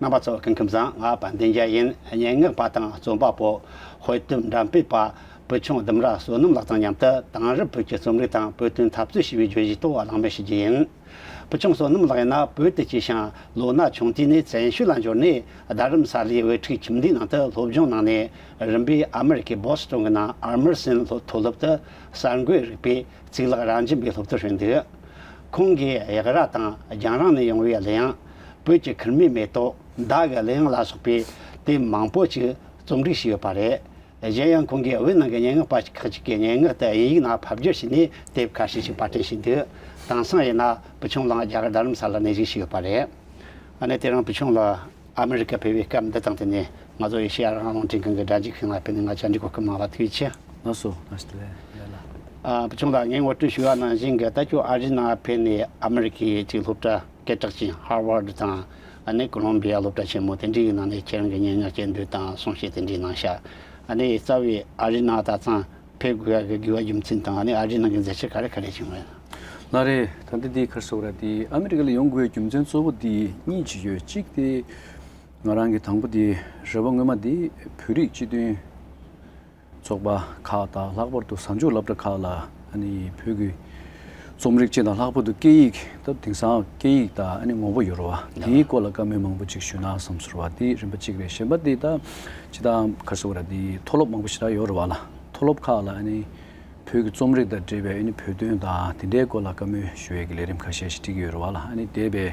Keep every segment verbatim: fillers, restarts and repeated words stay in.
རྣམ་པ་ཚོ་སྐུ་ཁམས་བཟང་། ང་དཔལ་ལྡན་རྒྱལ་ཡིན། སྙན་ངག་པ་དང་རྩོམ་པ་པོ། དཔེ་དེབ་འགྲེམས་སྤེལ་པ། བུ་ཆུང་ལྡུམ་ར་བསོད་ནམས་ལགས་དང་མཉམ་དུ་དེང་རབས་བོད་ཀྱི་རྩོམ་རིག་དང་བོད་དོན་འཐབ་རྩོད་ཞེས་པའི་བརྗོད་གཞིའི་ཐོག་གླེང་མོལ་ཞུ་རྒྱུ་ཡིན། བུ་ཆུང་བསོད་ནམས་ལགས་ཡིན་ན་བོད་དུ་སྐྱེས་ཤིང་། ལོ་ན་ཆུང་དུས་ནས་བཙན་བྱོལ་ལ་འབྱོར་ནས། རྡ་རམ་ས་ལའི་བོད་ཕྲུག་ཁྱིམ་སྡེའི་ནང་དུ་སློབ་སྦྱོང་གནང་ནས། རིམ་པས་ཨ་མི་རི་ཀའི་བོ་སི་ཊོན་གྱི་ནང་ཨར་མར་སན་མཐོ་སློབ་ཏུ་གསར་འགོད་རིག་པའི་གཙུག་ལག་རང་བྱུང་བའི་སློབ་གྲྭར་ཞུགས་འདུག། ཁོང་གིས་གཡག་རྭ་དང་རྒྱང་རིང་ནས་ཡོང་བའི་གླུ་དབྱངས། བོད་ཀྱི་ཁུར་མའི་མེ་ཏོག། མདའ་གི་གླུ་དབྱངས་ལ་སོགས་པའི་དེབ་མང་པོ་ཞིག་རྩོམ་སྒྲིག་བྱས་ཡོད་པ་རེད། གཞན་ཡང་ཁོང་གིས་བོད་ནང་གི་སྙན་ངག་པ་ཁག་ཅིག་གི་སྙན་ངག་དེ་དབྱིན་ཡིག་ནང་ཕབ་བསྒྱུར་བྱས་ནས་དེབ་ཁ་ཤས་ཤིག་པར་སྐྲུན་བྱས་འདུག། དེང་སང་ཡིན་ན་བུ་ཆུང་ལགས་རྒྱ་གར་རྡ་རམ་ས་ལར་གནས་བཞུགས་བྱས་ཡོད་པ་རེད། ཨ་ནི་དེ་རིང་བུ་ཆུང་ལགས་ཨ་མི་རི་ཀར་ཕེབས་པའི་སྐབས་འདི་དང་བསྟུན་ནས་ང་ཚོ་ཨེ་ཤེ་ཡ་རང་དབང་རླུང་འཕྲིན་ཁང་གི་སྒྲ་འཇུག་ཁང་ལ་ཕེབས་ནས་ང་བཅར་འདྲི་གོ་སྐབས་གནང་བ་ཐུགས་རྗེ་ཆེ། ལགས་སོ། ལགས་སོ། ལགས་ལགས། ཨ། བུ་ཆུང་ལགས་ངས་ངོ་སྤྲོད་ཞུས་པ་ནང་བཞིན་གྱི་ད་ཁྱོད་ཨ་རི་ནང་ཕེབས་ནས་ཨ་མི་རི་ཀའི་ཅིག་སློབ་གྲྭ་སྐད་གྲགས་ཅན་ཧར་ཝར་དང་ཨ་ནི་ཀོ་ལོམ་བི་ཡ་སློབ་གྲྭ་ཆེན་མོ་དེ་འདྲའི་ནང་ནས་ཁྱེད་རང་གི་སྙན་ངག་སྤྱི་འདོན་དང་གསུང་བཤད་དེ་འདྲའི་གནང་ཤག། ཨ་ནི་རྩ་བའི་ཨ་རི་ནང་ད་ཐེངས་ཕེབས་དགོས་ཡག་གི་དགོས་པ་རྒྱུ་མཚན་དང་ཨ་ནི་ཨ་རི་ནང་གི་མཛད་འཆར་ག་རེ་ག་རེ་བྱུང་བ་ཡིན། ལགས་རེད། ད་ལྟ་འདི་ག་རེ་ཟེར་དགོས་རེད། འདི་ཨ་མི་རི་ཀ་ལ་ཡོང་དགོས་པའི་རྒྱུ་མཚན་གཙོ་བོ་འདི་གཉིས་ཅིག་ཡོད། གཅིག་དེ་ང་རང་གི་དང་པོ་དེ་རེ་བ་སྔོན་མ་དེ་བོད་རིགས་སྤྱི་མཐུན་ཚོགས་པ་ཁག་དང་ལྷག་པར་དུ་གཟའ་མཇུག་སློབ་གྲྭ་ཁག་ལ་ཨ་ནི་བོད་ཀྱི་རྩོམ་རིག་སྤྱི་དང་ལྷག་པར་དུ་སྐད་ཡིག་ད་དེང་སང་སྐད་ཡིག་དང་ཨ་ནི་ངོ་བོ་ཡོད་རེད་བ། དེའི་སྐོར་ལ་བཀའ་མོལ་མང་པོ་ཅིག་ཞུས་ན་བསམ་སོང་བ། དེ་རིམ་པ་གཅིག་རེད། གཞན་པ་དེ་ད་ཅི་ད་ག་རེ་ཟེར་དགོས་རེད། དེ་མཐོ་སློབ་མང་པོ་ཞེ་དྲག་ཡོད་རེད་བ་ལ། མཐོ་སློབ་ཁག་ལ་ཨ་ནི་བོད་ཀྱི་རྩོམ་རིག་དང་འབྲེལ་བའི་ཨ་ནི་བོད་དོན་དང་དེ་འདྲའི་སྐོར་ལ་བཀའ་མོལ་ཞུ་ཡས་ཀྱི་ལས་རིམ་ཁ་ཤས་ཤིག་སྒྲིག་གི་ཡོད་རེད་བ་ལ། ཨ་ནི་འདས་པའི་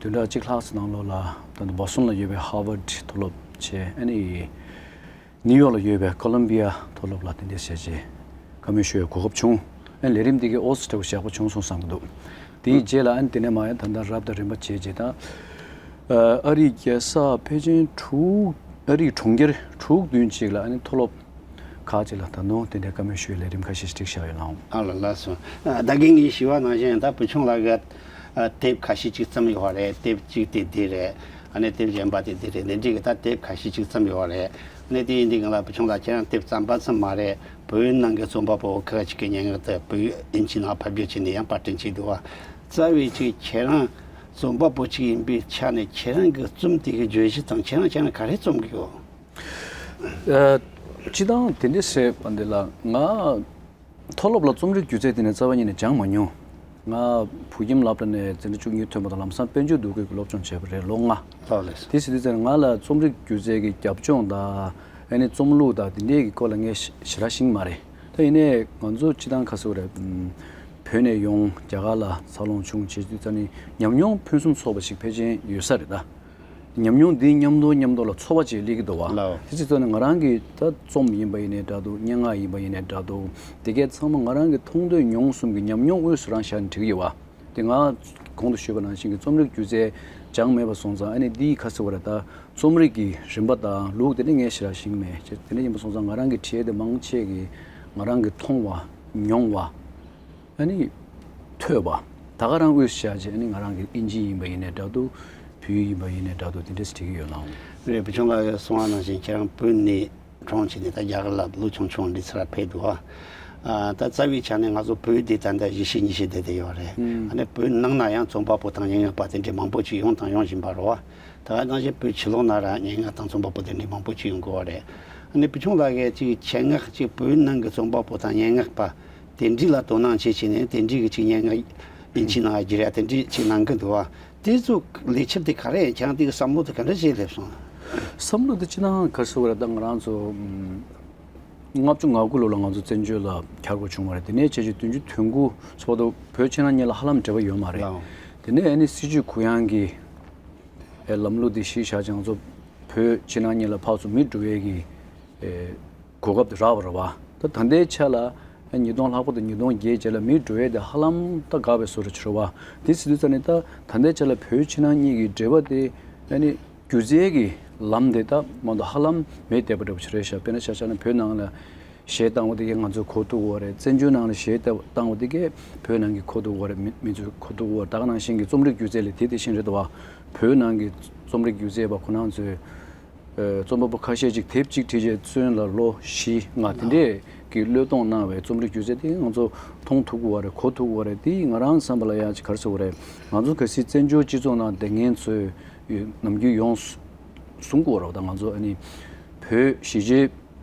བདུན་ཕྲག་གཅིག་ལྷག་ཙམ་ནང་ལོགས་ལ་ད་ལྟ་བོ་སི་ཊོན་ལ་ཡོད་པའི་ཧར་ཝརཌ་མཐོ་སློབ་བྱས། ཨ་ནི་ནིའུ་ཡོག་ལ་ཡོད་པའི་ཀོ་ལམ་བི་ཡ་མཐོ་སློབ་ལ་དེ་འདྲའི་བྱས་རྗེས་བཀའ་མོལ་ཞུ་བའི་གོ་སྐབས་བྱུང་། ཨ་ནི་ལས་རིམ་འདི་གའི་ཨོ་སི་ཊོ་ཞེ་པོ་བྱུང་སོང་བསམ་གྱི་འདུག། དེའི་རྗེས་ལ་ཨ་ནི་དེ་ནས་མ་ཡང་ད་ལྟ་རབ་དང་རིམ་པ་བྱས་རྗེས་དང་། ཨ་རིའི་རྒྱལ་ས་ཕལ་ཆེར་དྲུག་ཨ་རིའི་གྲོང་ཁྱེར་དྲུག་བདུན་ཅིག་ལ་ཨ་ནི་མཐོ་སློབ་ཁག་ཅིག་ལ་ད་དུང་དེ་འདྲའི་བཀའ་མོལ་ཞུ་བའི་ལས་རིམ་ཁ་ཤས་ཤིག་བསྒྲིགས་བཞག་ཡོད་ལགས། ཨ་ལ་ལགས་སོ། ཨ་ད་གིན་ངས་ཞུས་པ་ནང་བཞིན་ད་བུ་ཆུང་ལགས་ཀྱིས་ཨ་དེབ་ཁ་ཤས་ཅིག་བརྩམས་ཡོད་རེད། དེབ་གཅིག་དེ་འདི་རེད། ཨ་ནི་དེབ་གཞན་པ་དེ་འདི་རེད། འདི་འདྲའི་གི་ད་དེབ་ཁ་ཤས་ཅིག་བརྩམས་ཡོད་རེད། ཨ་ནི་དེ་ཡིན་དུས་ང་ལ་བུ་ཆུང་ལགས་ཁྱེད་རང་དེབ་བརྩམས་པ་ཙམ་མ་རེད། བོད་ནང་གི་རྩོམ་པ་པོ་ཁག་ཅིག་གི་སྙན་ངག་དེ་བོད་ཡིག་དབྱིན་ཇིའི་ནང་ཕབ་བསྒྱུར་བྱས་ནས་ཡང་པར་སྐྲུན་བྱས་འདུག་བ། རྩ་བའི་ཅིག་ཁྱེད་རང་རྩོམ་པ་པོ་ཅིག་ཡིན་པའི་ཆ་ནས་ཁྱེད་རང་གི་རྩོམ་དེ་གི་བརྗོད་གཞི་དང་ཁྱེད་རང་ཁྱེད་རང་ག་རེ་རྩོམ་གི་ཡོད། ཨ། སྤྱིར་བཏང་དེ་འདྲ་ཟེར་བ་འདི་ལ་ང་མཐོ་སློབ་ལ་རྩོམ་རིག་སྒྱུ་རྩལ་དེ་ནས་རྩ་བ་ཉིད་ནས་སྦྱངས་མ་མྱོང་། ང་བོད་ཁྱིམ་སློབ་གྲྭ་ནས་འཛིན་གྲྭ་བཅུ་གཉིས་ཐོན་པ་དང་ལམ་སང་དཔལ་འབྱོར་འདུ་འགོད་ཀྱི་སློབ་སྦྱོང་བྱས་པ་རེད་ལོ་ལྔ། ལགས་ལགས། དེ་ཟེར་དུས་ཙམ་ང་ལ་རྩོམ་རིག་སྒྱུ་རྩལ་གྱི་རྒྱབ་ལྗོངས་དང་ཨ་ནི་རྩོམ་ལུགས་དང་དེ་འདྲའི་གི་སྐོར་ལ་ངས་ཞེ་དྲག་ཤེས་ཀྱི་མ་རེད། ད་ཡིན་ནའི་ང་ཚོ་སྤྱིར་བཏང་ག་ཟེར་དགོས་རེད། བོད་ནས་ཡོང་རྒྱ་གར་ལ་འཚར་ལོངས་བྱུང་བྱས་དུས་ཙམ་ནས་ཉམས་མྱོང་ཕུན་སུམ་ཚོགས་པ་ཞིག་ཕལ་ཆེར་ཡོད་ས་རེད་ད། ཉམས་མྱོང་འདི་མཉམ་དུ་མཉམ་དུ་ལ་ཚོར་བ་ཅིག་སླེབས་ཀྱི་འདུག་བ། ལགས། དེ་ཚོ་ཚོ་ནི་ང་རང་གི་ད་རྩོམ་ཡིན་པ་ཡིན་ནའི་འདྲ་འདུག། སྙན་ངག་ཡིན་པ་ཡིན་ནའི་འདྲ་འདུག། དེ་གས་ཚང་མ་ང་རང་གི་མཐོང་ཐོས་མྱོང་གསུམ་གྱི་ཉམས་མྱོང་དབུས་སུ་རང་བཞག་ནས་བྲིས་ཀྱི་ཡོད་བ། དེ་ང་གོང་དུ་ཞུས་པ་ནང་བཞིན་གྱི་རྩོམ་རིག་སྒྱུ་རྩལ་སྦྱངས་མེད་པ་སོང་ཙང་ཨ་ནི་འདིའི་ག་ཟེར་དགོས་རེད་ད། རྩོམ་རིག་གི་རིམ་པ་དང་ལུགས་དེ་ནི་ངས་ཞེ་དྲག་ཤེས་ཀྱི་མེད། དེ་འདྲ་ཡིན་པ་སོང་ཙང་ང་རང་གིས་བྲིས་དེ་མང་ཆེ་གི་ང་རང་གིས་མཐོང་བ་མྱོང་བ། ཨ་ནི་ཐོས་པ། ད་ག་རང་དབུས་སུ་བཞག་བྱས་ཨ་ནི་ང་རང་གི་ཨིན་ཇི་ཡིན་པ་ཡིན་ནའི་འདྲ་འདུག། བོད་ཡིག་ཡིན་པ་ཡིན་ནའི་འདྲ་འདུག། དེ་འདྲས་བྲིས་ཀྱི་ཡོད་ལགས། རེད། བུ་ཆུང་ལགས་གསུངས་པ་ནང་བཞིན་ཁྱེད་རང་བོད་ནས་གྲོངས་བྱས་ནས་ད་རྒྱ་གར་ལ་ལོ་ཆུང་ཆུང་འདི་ཚར་ཕེབས་འདུག་ཨ། ད་རྩ་བའི་ཆ་ནས་ང་ཚོ་བོད་འདི་ད་ལྟ་གཞིས་བྱེས་གཉིས་བྱས་བསྡད་བསྡད་ཡོད་རེད། ཨ་ནི་བོད་ནང་ན་ཡང་རྩོམ་པ་པོ་དང་སྙན་ངག་པ་དེ་འདྲས་མང་པོ་ཅིག་ཡོང་དང་ཡོང་བཞིན་པ་རེད་བ། ད་ག་ནང་བཞིན་བོད་ཕྱི་ལོགས་ན་ར་སྙན་ངག་དང་རྩོམ་པ་པོ་དེ་འདྲའི་མང་པོ་ཅིག་ཡོང་གི་ཡོད་རེད། ཨ་ནི་བུ་ཆུང་ལགས་ཀྱིས་ཅིག་ཆེད་མངགས་ཅིག་བོད་ནང་གི་རྩོམ་པ་པོ་དང་སྙན་ངག་པ་དེ་འདྲའི་ལ་དོ་སྣང་བྱེད་བྱས་ནས་དེ་འདྲའི་གི་ཅིག་སྙན་ངག་ཡིན་གཅིག་ནང་བསྒྱུར་ཡ་དེ་འདྲའི་ཅིག་གནང་གི་འདུག་བ། དེ་ཚོ་ལས་འཆར་དེ་ག་རེ་ཡིན། ཁྱེད་རང་དེ་གི་བསམ་བློ་དེ་ག་འདྲ་ཞིག་སླེབས་སོང་། བསམ་བློ་དེ་ཅི་ནང་ག་རེ་ཟེར་དགོས་རེད། ད་ང་རང་ཚོ་ལྔ་བཅུ་ང་དགུ་ལོ་ལ་ང་ཚོ་བཙན་བྱོལ་ལ་གྱར་དགོས་བྱུང་བ་རེད། དེ་ནས་བྱས་རྗེས་བདུན་ཅུ་དོན་དགུ་ཚོ་བར་དུ་བོད་ཕྱི་ནང་གཉིས་ལ་ཧ་ལམ་འབྲེལ་བ་ཡོད་མ་རེད། ལགས། དེ་ནས་ཨ་ནི་སྲིད་བྱུས་གུ་ཡངས་ཀྱི་ཨེ་ལམ་ལུགས་འདི་གཞི་བཞག་ཅིང་ཚོ་བོད་ཕྱི་ནང་གཉིས་ལ་ཕར་ཚུར་མི་འགྲོ་བའི་གི་ཨེ་གོ་སྐབས་དེ་རག་པ་རེད་བ། ད་ད་ལྟའི་ཆ་ལ་ཨ་ཉིས་སྟོང་ལྷག་པ་དང་ཉིས་སྟོང་བརྒྱད་རྗེས་ལ་མི་འགྲོ་ཡས་དེ་ཧ་ལམ་ད་འགག་པའི་བཟོ་འདྲ་ཅིག་རེད་བ། དེ་ཟེར་དུས་ཙ་ནས་ད་ད་ལྟའི་ཆ་ལ་བོད་ཕྱི་ནང་གཉིས་ཀྱི་འབྲེལ་བ་དེ་ཨ་ནི་སྒྱུ་རྩལ་གྱི་ལམ་དེ་ད་མ་གཏོགས་ཧ་ལམ་མེད་བསྡད་པ་འདྲ་པོ་ཅིག་རེད་ཤག། དཔེར་ན་ཆ་བཞག་ན་བོད་ནང་ལ་གཞས་བཏང་བ་དེ་གས་ང་ཚོས་གོ་ཐུབ་ཀྱི་ཡོད་རེད། བཙན་བྱོལ་ནང་ལ་གཞས་བཏང་བ་དེ་གས་བོད་ནང་གི་གོ་ཐུབ་ཀྱི་ཡོད་རེད། མི་མི་ཚོས་གོ་ཐུབ་ཀྱི་ཡོད་རེད། ད་ག་ནང་བཞིན་གྱི་རྩོམ་རིག་སྒྱུ་རྩལ་ལ་དེ་དེ་བཞིན་རེད་དོ། བོད་ནང་གི་རྩོམ་རིག་སྒྱུ་རྩལ་པ་ཁོ་རང་ཚོས་ཨ་རྩོམ་པ་པོ་ཁ་ཤས་ཅིག་དེབ་གཅིག་བྲིས་རྗེས་ཚུན་ལ་ལོ་བཞི་ལྔ་དེ་འདྲས་ཀྱི་བློས་གཏོང་གནང་བའི་རྩོམ་རིག་སྒྱུ་རྩལ་དེ་ང་ཚོ་མཐོང་ཐུབ་ཀྱི་ཡོད་རེད། གོ་ཐུབ་ཀྱི་ཡོད་རེད། དེ་ང་རང་བསམ་པ་ལ་ཡང་ཅིག་ག་རེ་ཟེར་དགོས་རེད། ང་ཚོ་གལ་སྲིད་བཙན་བྱོལ་སྤྱི་ཚོགས་ནང་བསྡད་མཁན་ཚོས་ ནམ་རྒྱུན་ཡོངས་གསུང་གི་ཡོད་རེད་བ། ད་ང་ཚོ་ཨ་ནི་བོད་གཞིས་བྱེས་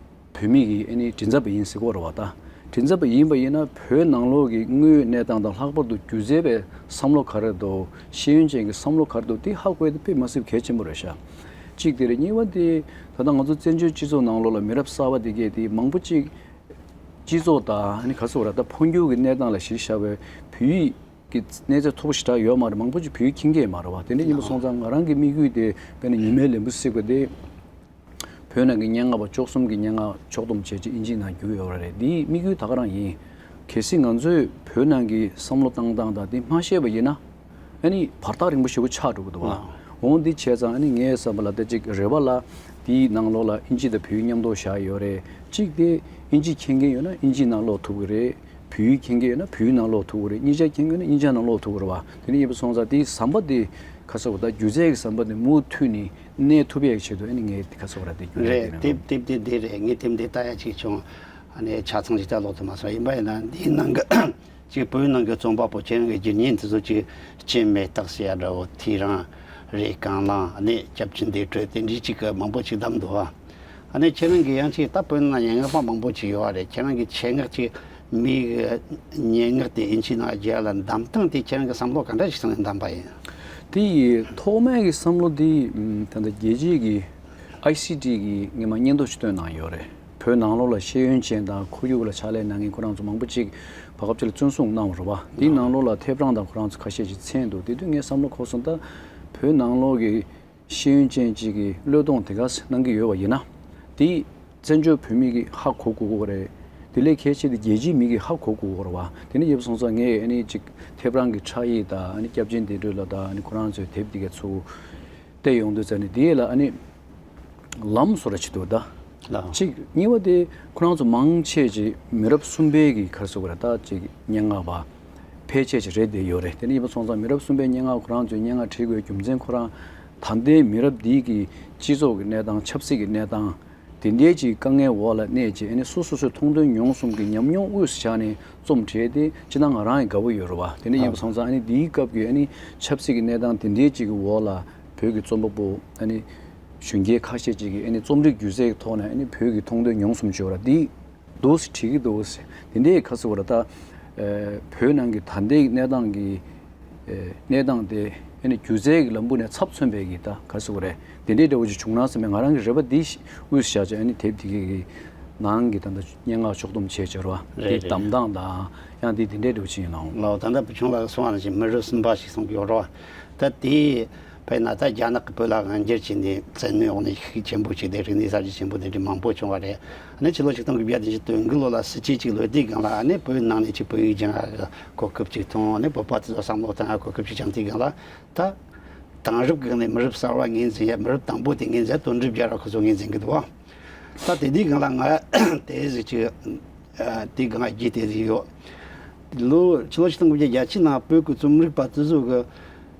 བོད་མི་གི་ཨ་ནི་མགྲིན་ཚབ་པ་ཡིན་ཟེར་གི་ཡོད་རེད་བ། ད་མགྲིན་ཚབ་པ་ཡིན་པ་ཡིན་ན་བོད་ནང་ལོགས་ཀྱི་དངོས་ཡོད་གནས་སྟངས་དང་། ལྷག་པར་དུ་སྒྱུ་རྩལ་པའི་བསམ་བློ་ག་རེ་འདུག་ཤེས་ཡོན་ཅན་གྱི་བསམ་བློ་ག་རེ་འདུག་དེ་ཧ་གོ་ཡ་དེ་དཔེ་མ་སྲིད་གལ་ཆེན་པོ་རེད་ཤག་གཅིག་དེ་རེད། གཉིས་པ་དེ་ད་ལྟ་ང་ཚོ་བཙན་བྱོལ་སྤྱི་ཚོགས་ནང་ལོགས་ལ་མི་རབས་གསར་པ་དེ་གས་དེ་མང་པོ་ཅིག་སྤྱི་ཚོགས་དང་ཨ་ནི་ག་ཟེར་བ་རེད། ད་འཕོ་འགྱུར་གྱི་གནས་སྟངས་ལ་གཞི་བཞག་པའི་བོད་ཡིག་གི་གནས་ཚད་མཐོ་པོ་ཞེ་དྲག་ཡོད་མ་རེད། མང་པོ་ཅིག་བོད་ཡིག་མཁྱེན་གྱི་མ་རེད་བ། དེ་འདྲ་ཡིན་པ་སོང་ཙང་ང་རང་གི་དམིགས་ཡུལ་དེ་དཔེར་ན་ཉི་མའི་ལན་བུ་གཟིགས་པ་དེ་བོད་ནང་གི་སྙན་ངག་པ་བཅུ་གསུམ་གྱི་སྙན་ངག་ཕྱོགས་བསྡོམས་བྱས་རྗེས་ཨིན་ཇིའི་ནང་བསྒྱུར་ཡོད་རེད། འདིའི་དམིགས་ཡུལ་ད་ག་རང་ཡིན། གལ་སྲིད་ང་ཚོས་བོད་ནང་གི་བསམ་བློ་བཏང་སྟངས་དང་དེ་མ་ཤེས་པ་ཡིན་ན། ཨ་ནི་བར་ཐག་རིང་པོ་ཞེ་པོ་ཆགས་འགྲོ་གི་འདུག་བ། འོང་འདི་བྱས་ཙང་ཨ་ནི་ངའི་བསམ་པ་ལ་ད་ཅིག་རེ་བ་ལ་དེའི་ནང་ལོགས་ལ་ཨིན་ཇི་དང་བོད་ཡིག་མཉམ་དུ་བཞག་ཡོད་རེད། གཅིག་དེ་ཨིན་ཇི་མཁྱེན་མཁན་ཡོད་ན་ཨིན་ཇིའི་ནང་ཀློག་ཐུབ་ཀྱི་རེད། བོད་ཡིག་མཁྱེན་མཁན་ཡོད་ན་བོད་ཡིག་ནང་ཀློག་ཐུབ་ཀྱི་རེད། གཉིས་ཆ་མཁྱེན་མཁན་ཡོད་ན་གཉིས་ཆ་ནང་ཀློག་ཐུབ་ཀྱི་རེད་བ། དེ་འདྲ་ཡིན་པ་སོང་ཙང་དེའི་ཟམ་པ་དེ་ག་ཟེར་བ། ད་སྒྱུ་རྩལ་གྱི་ཟམ་པ་དེ་མུ་མཐུད་ནས་གནས་ཐུབ་ཡག་ཆེད་དུ་ཨ་ནི་ངས་དེ་ག་ཟེར་བ་རེད། དེ་སྒྱུ་རྩལ་དེ་རེད། ནང་དེབ་དེབ་དེ་འདི་རེད། ངས་དེབ་འདི་ལྟ་ཡ་ཅིག་བྱུང་། ཨ་ནི་ཆ་ཚང་ཅིག་ལྟ་ཀློག་ཐུབ་མ་སོང་། ཡིན་པ་ཡིན་ན་འདིའི་ནང་གི་ཅིག་བོད་ནང་གི་རྩོམ་པ་པོ་ཁྱེད་རང་གི་རྒྱུད་བརྙན་དེ་ཚོ་ཅིག་སྐྱེ་མེད་རྟགས་ཟེར་ཡ་འདྲ་བོ། ཐེའུ་རང་རེ་རྐང་ལངས། ཨ་ནི་སྐྱབས་ཀྱི་འདས་གྲོལ། དེ་འདྲའི་ཅིག་གི་མང་པོ་ཅིག་བདམས་འདུག་བ། ཨ་ནི་ཁྱེད་རང་གི་ཡང་ཅིག་ད་བོད་ནང་སྙན་ངག་པ་མང་པོ་ཅིག་ཡོད་རེད། ཁྱེད་རང་གི་ཆེད་མངགས་ཅིག་མིའི་གི་སྙན་ངག་དེ་ཨིན་ཇིའི་ནང་བསྒྱུར་ཡ་ལ་འདམ་སྟངས་དེ་ཁྱེད་རང་གི་བསམ་བློ་ག་འདྲ་ཞིག་བཏང་ནས་འདམ་པ་ཡིན། དེ་ཡི་ཐོག་མའི་གི་བསམ་བློ་དེ་ད་ལྟ་རྒྱལ་སྤྱིའི་གི་ཨའི་སི་ཊི་གི་སྔོན་མ་སྙན་ཐོ་ཞིག་བཏོན་གནང་ཡོད་རེད། བོད་ནང་ལོགས་ལ་ཤེས་ཡོན་ཅན་དང་ཁོར་ཡུག་ལ་ཕྱག་ལས་གནང་མཁན་ཁོ་རང་ཚོ་མང་པོ་ཅིག་བར་སྐབས་ཅིག་ལ་བཙོན་བཟུང་གནང་བ་རེད་བ། དེའི་ནང་ལོགས་ལ་ཐེབས་རང་དང་ཁོ་རང་ཚོ་ཁ་ཤས་ཅིག་མཚན་འདུག་དེ་དུས་ངའི་བསམ་བློ་འཁོར་སོང་། ད་བོད་ནང་ལོགས་ཀྱི་ཤེས་ཡོན་ཅན་ཅིག་གིས་བློས་གཏོང་དེ་ག་གནང་གི་ཡོད་པ་ཡིན་ན། དེ་བཙན་བྱོལ་བོད་མི་གིས་ཧ་གོ་དགོས་ཀྱི་རེད། དེ་ལས་གལ་ཆེ་དེ་རྒྱལ་སྤྱིའི་མི་གིས་ཧ་གོ་དགོས་ཀྱི་རེད་བ། དེ་འདྲ་ཡིན་པ་སོང་ཙང་ངས་ཨ་ནི་ཅིག་ཐེབས་རང་གི་ཕྱག་ཡིག་དང་། ཨ་ནི་སྐྱབས་ཆེན་བདེ་གྲོལ་ལགས་དང་། ཨ་ནི་ཁོ་རང་ཚོའི་དེབ་དེ་ག་ཚུར་བལྟས་ཡོང་དུས་ཙ་ནི་དེ་ལ་ཨ་ནི་ལམ་བཟོ་འདྲ་ཅིག་འདུག་ད། ལགས། གཅིག་གཉིས་པ་དེ་ཁོ་རང་ཚོ་མང་ཆེ་ཅིག་མི་རབས་གསུམ་པའི་གི་ག་རེ་ཟེར་དགོས་རེད། ད་ཅིག་སྙན་ངག་པ་ཕལ་ཆེར་ཅིག་རེད་བསྡད་ཡོད་རེད། དེ་འདྲ་ཡིན་པ་སོང་ཙང་མི་རབས་གསུམ་པའི་སྙན་ངག་ཁོ་རང་ཚོས་སྙན་ངག་བྲིས་དགོས་རྒྱུ་མཚན་ཁོ་རང་ད་ལྟའི་མི་རབས་འདིའི་གི་སྤྱི་ཚོགས་ཀྱི་གནས་སྟངས། ཆབ་སྲིད་ཀྱི་གནས་སྟངས། དེ་འདྲའི་ཅིག་དཀའ་ངལ་འོག་ལ་གནས་བྱས། ཨ་ནི་སོ་སོ་སོའི་མཐོང་ཐོས་མྱོང་གསུམ་གྱི་ཉམས་མྱོང་དབུས་སུ་བཞག་ནས་རྩོམ་བྲིས་ཏེ། སྤྱིར་བཏང་ང་རང་ཡང་དགའ་པོ་ཡོད་རེད་བ། དེ་འདྲ་ཡིན་པ་སོང་ཙང་ཨ་ནི་འདིའི་སྐབས་ཀྱི་ཨ་ནི་ཆབ་སྲིད་ཀྱི་གནས་སྟངས་དེ་འདྲའི་ཅིག་གི་འོག་ལ་བོད་ཀྱི་རྩོམ་པ་པོ་ཨ་ནི་གཞོན་སྐྱེས་ཁ་ཤས་ཅིག་གིས་ཨ་ནི་རྩོམ་རིག་སྒྱུ་རྩལ་གྱི་ཐོག་ནས་ཨ་ནི་བོད་ཀྱི་མཐོང་ཐོས་མྱོང་གསུམ་བརྗོད་ར་འདི་འདུག་སེ་བྲིས་ཀྱི་འདུག་སེ། དེ་འདྲའི་ག་རེ་ཟེར་དགོས་རེད། ད་བོད་ནང་གི་ད་ལྟའི་གནས་སྟངས་ཀྱི་གནས་སྟངས་དེ་ཨ་ནི་སྒྱུ་རྩལ་གྱི་ལམ་བུ་ནས་ཚབ་མཚོན་པའི་གི་ད་ག་རེ་ཟེར་དགོས་རེད། དེ་འདྲའི་འདྲ་བོ་ཅིག་བྱུང་ན་བསམ་པའི་ང་རང་གི་རེ་བ་འདི་དབུས་སུ་བཞག་བྱས། ཨ་ནི་དེབ་དེ་གའི་གི་ནང་གི་ད་ལྟ་སྙན་ངག་ཕྱོགས་བསྡོམས་བྱས་བྱས་རེད་བ། རེད་དེ་རེད། གདམ་སྟངས་དང་ཡང་དེ་དེ་འདྲའི་འདྲ་བོ་ཅིག་ཡིན་ནའང་། ལགས། ད་ལྟ་བུ་ཆུང་ལགས་གསུངས་པ་ནང་བཞིན་མི་རབས་གསུམ་པ་ཞིག་གསུང་གི་ཡོད་རེད་བ། ད་དེ་དཔེར་ན་ད་རྒྱ་ནག་གི་བོད་ལ་དབང་སྒྱུར་བྱས་ནས་བཙན་གནོན་འོག་ནས་ཤུགས་ཆེན་པོ་ཅིག་དེ་རིག་གནས་གསར་བརྗེ་ཆེན་པོ་དེ་འདྲ་མང་པོ་བྱུང་བ་རེད། ཨ་ནི་ཕྱི་ལོ་ཆིག་སྟོང་དགུ་བརྒྱ་བདུན་ཅུ་དོན་དགུ་ལོ་ལ་སྲིད་ཇུས་ཅིག་ལོས་དེའི་སྒང་ལ་ཨ་ནི་བོད་ནང་ནས་ཅིག་བོད་ཡིག་སྦྱང་ཡ་གི་གོ་སྐབས་ཅིག་མཐོང་། ཨ་ནི་བོད་པ་དེ་ཚོ་བསམ་བློ་བཏང་ཡ་གོ་སྐབས་ཅིག་བྱུང་། དེའི་སྒང་ལ་ད་དེང་རབས་ཀྱི་སྒང་ནས་མི་རབས་གསར་བ་ངོས་འཛིན་ཡ། མི་རབས་དང་པོ་དེ་ངོས་འཛིན་ཡ་དོན་འགྲུབ་རྒྱལ་ར་ཁོ་ཚོ་ངོས་འཛིན་གི་འདུག་བ། ད་དེ་དུས་སྒང་ལ་ང་དེ་ཟིག་ཅིག་ཨ་དེའི་སྒང་རྒྱུས་དེ་ཟིག་ཡོད། ལོ་ཕྱི་ལོ་ཆིག་སྟོང་དགུ་བརྒྱ་བརྒྱད་ཅུ་ནང་བོད་ཀྱི་རྩོམ་རིག་པ་དེ་ཚོ་གི་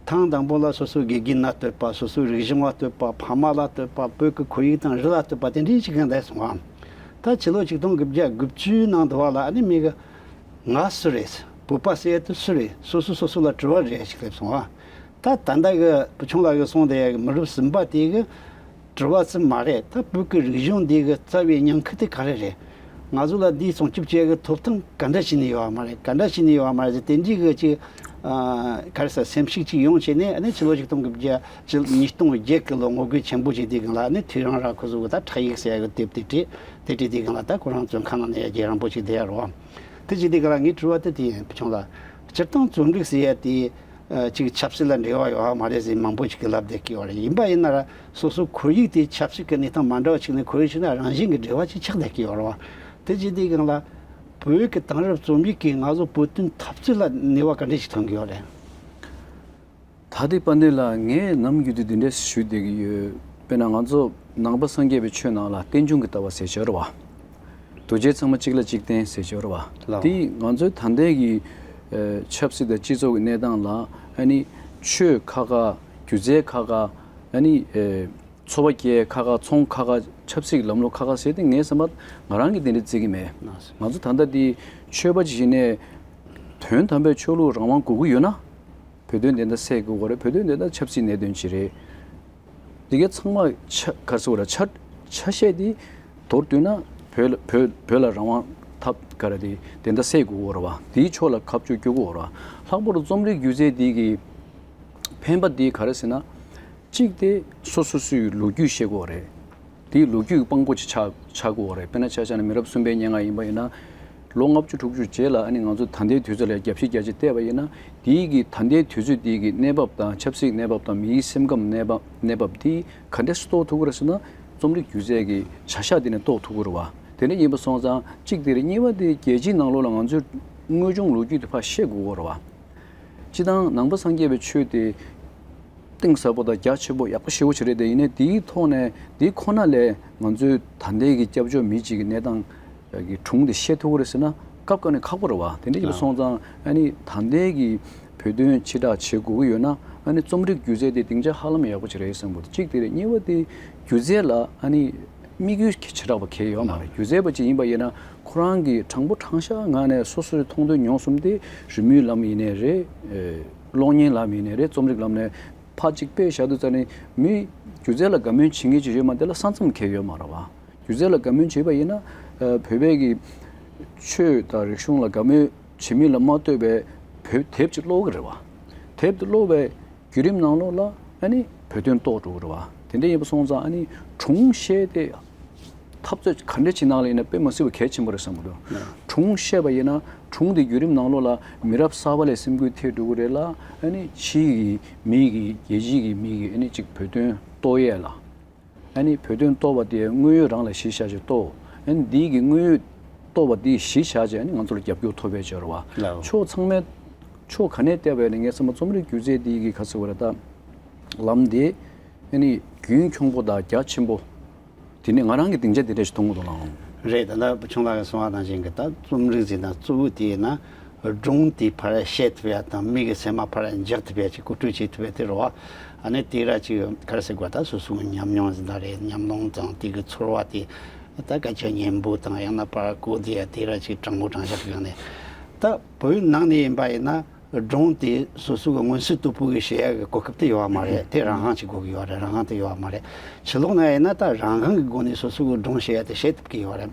ཐེངས་དང་པོ་ལ་སོ་སོའི་དགེ་རྒན་ན་བསྟོད་པ། སོ་སོའི་རིག་གཞུང་ལ་བསྟོད་པ། ཕ་མ་ལ་བསྟོད་པ། བོད་ཀྱི་ཁོར་ཡུག་དང་རི་ལ་བསྟོད་པ། དེ་འདྲའི་ཅིག་གང་བསྡད་སོང་བ། ད་ཕྱི་ལོ་ཆིག་སྟོང་དགུ་བརྒྱ་དགུ་བཅུ་ནང་དུ་བ་ལ་ཨ་ནི་མི་གི་ང་སུ་རེད། བོད་པ་ཟེར་ཡ་དེ་སུ་རེད། སོ་སོ་སོ་སོ་ལ་དྲི་བ་རེ་ཞིག་སླེབས་སོང་བ། ད་ད་ལྟ་གི་བུ་ཆུང་ལགས་ཀྱིས་གསུངས་བསྡད་ཡ་གི་མི་རབས་གསུམ་པ་དེ་གི་དྲི་བ་ཙམ་མ་རེད། ད་བོད་ཀྱི་རིག་གཞུང་འདི་གི་རྩ་བའི་ཉེན་ཁ་དེ་ག་རེ་རེད། ང་ཚོ་ལ་འདི་སྲུང་སྐྱོབ་བྱེད་ཡ་གི་ཐོབ་ཐང་ག་འདྲ་བྱས་ནས་ཡོད་བ་མ་རེད། ག་འདྲ་བྱས་ནས་ཡོད་བ་མ་རེད་ཟེར། དེ་འདྲའི་གི་ཅིག་ཨ་ག་རེ་ཟེར། སེམས་ཤུགས་ཅིག་ཡོང་བྱས་ནས། ཨ་ནི་ཕྱི་ལོ་ཆིག་སྟོང་དགུ་བརྒྱ་ཉིས་སྟོང་བརྒྱད་ཀྱི་ལོ་ངོ་རྒོལ་ཆེན་པོ་བྱས་དུས་སྒང་ལ། ཨ་ནི་ཐེའུ་རང་ར་ཁོ་ཚོ་གི་ད་ཁྲག་ཡིག་ཟེར་ཡ་གི་དེབ་དེ་བྲིས། དེ་བྲིས་དུས་སྒང་ལ་ད་ཁོ་རང་བཙོན་ཁང་ནང་ནས་ཡ་རྒྱལ་རིང་པོ་ཅིག་བསྡད་ཡ་རེད་བ། དེ་བྱས་དུས་སྒང་ལ་ངའི་དྲི་བ་དེ་དེ་ཡིན། བུ་ཆུང་ལགས། སྤྱིར་བཏང་རྩོམ་རིག་ཟེར་ཡ་དེ་ཨ་ཅིག་ཆབ་སྲིད་ལ་འབྲེལ་བ་ཡོད་བ་མ་རེད་ཟེར་མང་པོ་ཅིག་གིས་ལབ་བསྡད་ཀྱི་ཡོད་རེད། ཡིན་པ་ཡིན་ན་ར་སོ་སོའི་ཁོར་ཡུག་དེ་ཆབ་སྲིད་ཀྱི་གནས་སྟངས་མ་འདྲ་བ་ཅིག་ནས་ཁོར་ཡུག་ཅིག་ན་རང་བཞིན་གྱི་འབྲེལ་བ་ཅིག་ཆགས་བསྡད་ཀྱི་ཡོད་རེད་བ། དེ་བྱས་དུས་སྒང་ལ་བོད་ཀྱི་དེང་རབས་རྩོམ་རིག་གིས་ང་ཚོ་བོད་དོན་འཐབ་རྩོད་ལ་ནུས་པ་ག་འདྲ་ཞིག་ཐོན་གྱི་ཡོད་རེད། ད་ལྟའི་དཔལ་ལྡན་ལགས། ངས་ནམ་རྒྱུན་དུ་འདི་འདྲས་ཞུ་བསྡད་ཀྱི་ཡོད། དཔེར་ན་ང་ཚོ་ནང་པ་སངས་རྒྱས་པའི་ཆོས་ནང་ལ་རྟེན་འབྱུང་གི་ལྟ་བ་ཟེར་གྱི་ཡོད་རེད་བ། འདུ་བྱེད་ཚང་མ་གཅིག་ལ་གཅིག་བརྟེན་ཟེར་གྱི་ཡོད་རེད་བ། ལགས། དེ་ང་ཚོའི་ད་ལྟའི་གི་ཨ་ཆབ་སྲིད་དང་སྤྱི་ཚོགས་ཀྱི་གནས་སྟངས་ལ་ཨ་ནི་ཆོས་ཁ་ཁ། སྒྱུ་རྩལ་ཁ་ཁ། ཨ་ནི་ཨ་འཚོ་བ་སྐྱེལ་ཁ་ཁ། ཚོང་ཁ་ཁ། ཆབ་སྲིད་ཀྱི་ལམ་ལུགས་ཁ་ཁ་ཟེར་དེ་ངའི་བསམ་པར་ང་རང་གིས་དེ་འདྲ་བརྩི་གི་མེད། ང་ཚོ་ད་ལྟ་འདི་ཆོས་པ་ཅིག་ཡིན་ནའི་དོན་དམ་པའི་ཆོས་ལུགས་རང་དབང་དགོས་ཀྱི་ཡོད་ན། བོད་དོན་བདེན་མཐའ་གསལ་དགོས་ཀྱི་རེད། བོད་དོན་བདེན་མཐའ་ཆབ་སྲིད་གནད་དོན་ཅིག་རེད། དེ་གའི་ཚང་མ་ཆ་ག་རེ་ཟེར་དགོས་རེད། ཆ་ཆ་ཤས་དེ་མདོར་བསྡུས་ན་བོད་ལ་བོད་བོད་ལ་རང་དབང་ཐོབ་ག་རེ་དེ་དེ་འདྲ་སེལ་དགོས་ཀྱི་ཡོད་རེད་བ། དེའི་ཕྱོགས་ལ་ཁ་ཕྱོགས་བསྐྱོད་དགོས་ཀྱི་ཡོད་རེད་བ། ལྷག་པར་དུ་རྩོམ་རིག་སྒྱུ་རྩལ་འདི་གི་ཕན་པ་འདི་ག་རེ་ཟེར་ན། གཅིག་དེ་སོ་སོ་སོའི་ལོ་རྒྱུས་ཤེས་དགོས་རེད། དེའི་ལོ་རྒྱུས་ཀྱི་དཔང་པོ་ཅིག་ཆགས་ཆགས་དགོས་རེད། དཔེར་ན་ཆ་བཞག་ན་མི་རབས་གསུམ་པའི་སྙན་ངག་ཡིན་པ་ཡིན་ན། ལོ་ལྔ་བཅུ་དྲུག་ཅུ་རྗེས་ལ་ཨ་ནི་ང་ཚོ་ད་ལྟའི་དུས་ཚོད་ལ་རྒྱབ་བཤིག་རྒྱ་ཆེ་བལྟས་པ་ཡིན་ན། དེའི་གི་ད་ལྟའི་དུས་ཚོད་དེའི་གི་གནས་བབ་དང་ཆབ་སྲིད་གནས་བབ་དང་མིའི་སེམས་ཁམས་གནས་བབ་གནས་བབ་དེ་ག་འདྲས་སུ་རྟོགས་ཐུབ་ཀྱི་རེད་ཟེར་ན། རྩོམ་རིག་སྒྱུ་རྩལ་གྱི་བྱ་གཞག་དེ་ནས་རྟོགས་ཐུབ་ཀྱི་རེད་བ། དེ་འདྲ་ཡིན་པ་སོང་ཙང་གཅིག་དེ་རེད། གཉིས་པ་དེ་རྒྱལ་སྤྱིའི་ནང་ལོགས་ལ་ང་ཚོའི་དངོས་བྱུང་ལོ་རྒྱུས་དེ་ཕར་ཤེས་དགོས་ཀྱི་རེད་བ། སྤྱིར་བཏང་ནང་པ་སངས་རྒྱས་པའི་ཆོས་དེ་གཏིང་ཟབ་པོ་དང་རྒྱ་ཆེན་པོ་ཡག་པོ་ཞེ་པོ་ཅིག་རེད་དེ། ཡིན་ནའི་དེའི་ཐོག་ནས་དེ་ཁོ་ན་ལས་ང་ཚོའི་ད་ལྟའི་གི་སྐྱབས་བཅོལ་མི་གཅིག་གི་གནས་སྟངས་ཀྱི་སྒྲུང་དེ་ཤེས་ཐུབ་ཀྱི་རེད་ཟེར་ན་སྐབས་འགའ་ནས་ཁག་པོ་རེད་བ། དེ་འདྲ་ཡིན་པ་སོང་ཙང་ཨ་ནི་ད་ལྟའི་གི་བོད་དོན་ཕྱི་བསྒྲགས་བྱེད་དགོས་ཀྱི་ཡོད་ན་ཨ་ནི་རྩོམ་རིག་སྒྱུ་རྩལ་དེ་སྡིངས་ཆ་ཧ་ལམ་ཡག་པོ་ཅིག་རེད་བསམ་གྱི་འདུག་གཅིག་དེ་རེད། གཉིས་པ་དེ་སྒྱུ་རྩལ་ལ་ཨ་ནི་དམིགས་ཡུལ་ཞེ་དྲག་པ་གང་ཡང་ཡོད་མ་རེད། སྒྱུ་རྩལ་པ་ཅིག་ཡིན་པ་ཡིན་ན་ཁོ་རང་གི་དྲང་པོ་དྲང་བཞག་ངང་ནས་སོ་སོས་མཐོང་ཐོས་མྱོང་གསུམ་དེ་རི་མོའི་ལམ་ཡིན་ནའི་རེད། ཨེ། གློག་བརྙན་ལམ་ཡིན་ནའི་རེད། རྩོམ་རིག་ལམ་ནས་ཕར་གཅིག་དཔེ་བཞག་དུས་ཙ་ནས་མི་སྒྱུ་རྩལ་ལ་དགའ་མོས་བྱེད་མཁན་ཅིག་ཡོད་མ་རེད། དེ་ལ་ས་མཚམས་གང་ཡང་ཡོད་མ་རེད་བ། སྒྱུ་རྩལ་ལ་དགའ་མོས་བྱེད་པ་ཡིན་ན། ཨ། བོད་པའི་གི་ཆོས་དང་རིག་གཞུང་ལ་དགའ་མོས་བྱེད་མིན་ལ་མ་ལྟོས་པའི་བོད་དེབ་ཅིག་ཀློག་གི་རེད་བ། དེབ་དེ་ཀློག་པའི་བརྒྱུད་རིམ་ནང་ལོགས་ལ་ཨ་ནི་བོད་དོན་རྟོགས་འགྲོ་གི་རེད་བ། དེ་འདྲ་ཡིན་པ་སོང་ཙང་ཨ་ནི་སྒྲུང་བཤད་དེ་འཐབ་རྩོད་ག་འདྲ་ཅིག་ནང་ལ་ཡིན་ན་དཔེ་མ་སྲིད་པ་གལ་ཆེན་པོ་རེད་བསམ་གྱི་འདུག་སྒྲུང་བཤད་པ་ཡིན་ན་སྒྲུང་དེ་བརྒྱུད་རིམ་ནང་ལོགས་ལ་མི་རབས་གསར་པ་ལ་སེམས་འགུལ་ཐེབས་འགྲོ་གི་རེད་ལ། ཨ་ནི་ཕྱིའི་གི་མི་གི་རྒྱལ་སྤྱིའི་གི་མི་གི་ཨ་ནི་ཅིག་བོད་དོན་རྟོགས་ཡས་ལ། ཨ་ནི་བོད་དོན་རྟོགས་པ་དེ་དངོས་ཡོད་རང་ལ་གཞི་བཞག་ཅིག་རྟོགས། ཨ་ནི་འདིའི་གི་དངོས་ཡོད་རྟོགས་པ་དེ་གཞི་བཞག་བྱས་ཨ་ནི་ང་ཚོ་ལ་རྒྱབ་སྐྱོར་ཐོབ་པའི་ཕྱིར་བ། ལགས། ཕྱོགས་ཚང་མའི་ཕྱོགས་ག་ནས་བལྟས་པ་ཡིན་ན་ངས་བསམ་པ་རྩོམ་རིག་སྒྱུ་རྩལ་འདིའི་གི་ག་ཟེར་བ་རེད་ད། ལམ་དེ་ཨ་ནི་རྒྱུན་འཁྱོངས་པོ་དང་རྒྱ་ཆེན་པོ། དེ་ནི་ང་རང་གི་སྡིངས་ཆ་དེ་འདྲ་ཞིག་མཐོང་གི་འདུག་ལགས། རེད། ད་ལྟ་བུ་ཆུང་ལགས་ཀྱིས་གསུངས་པ་ནང་བཞིན་གྱི་ད་རྩོམ་རིག་ཟེར་ན་གཙོ་བོ་དེ་ཡིན་ན། སྒྲུང་དེ་ཕར་བཤད་ཐུབ་ཡ་དང་མི་གི་སེམས་པ་ཕར་འཇགས་ཐུབ་ཡ་ཅིག་གོ་སྒྲིག་བྱེད་ཐུབ་ཡ་དེ་རེད་བ། ཨ་ནི་དེ་ར་ཅིག་ག་རེ་ཟེར་དགོས། ད་སོ་སོའི་ཉམས་མྱོང་ཟེར་ན་རེད། ཉམས་མྱོང་དང་དེ་གི་ཚོར་བ་དེ་ད་སྐད་ཆ་སྙན་པོ་དང་ཡང་ན་ཕར་གོ་བསྡད་ཡ་དེ་ར་ཅིག་དྲང་མོ་དྲང་བཞག་གི་སྒང་ནས། ད་བོད་ནང་ནས་ཡིན་པ་ཡིན་ན་སྒྲུང་དེ་སོ་སོ་གི་མངོན་གསལ་དོད་པོ་གི་བཤད་ཡ་གི་གོ་སྐབས་དེ་ཡོད་བ་མ་རེད། དེ་རང་དབང་ཅིག་དགོས་གི་ཡོད་རེད། རང་དབང་དེ་ཡོད་བ་མ་རེད། ཕྱི་ལོགས་ན་ཡིན་ན་ད་རང་དབང་གི་སྒོ་ནས་སོ་སོ་གི་སྒྲུང་བཤད་ཡ་དེ་བཤད་ཐུབ་གི་ཡོད་རེད།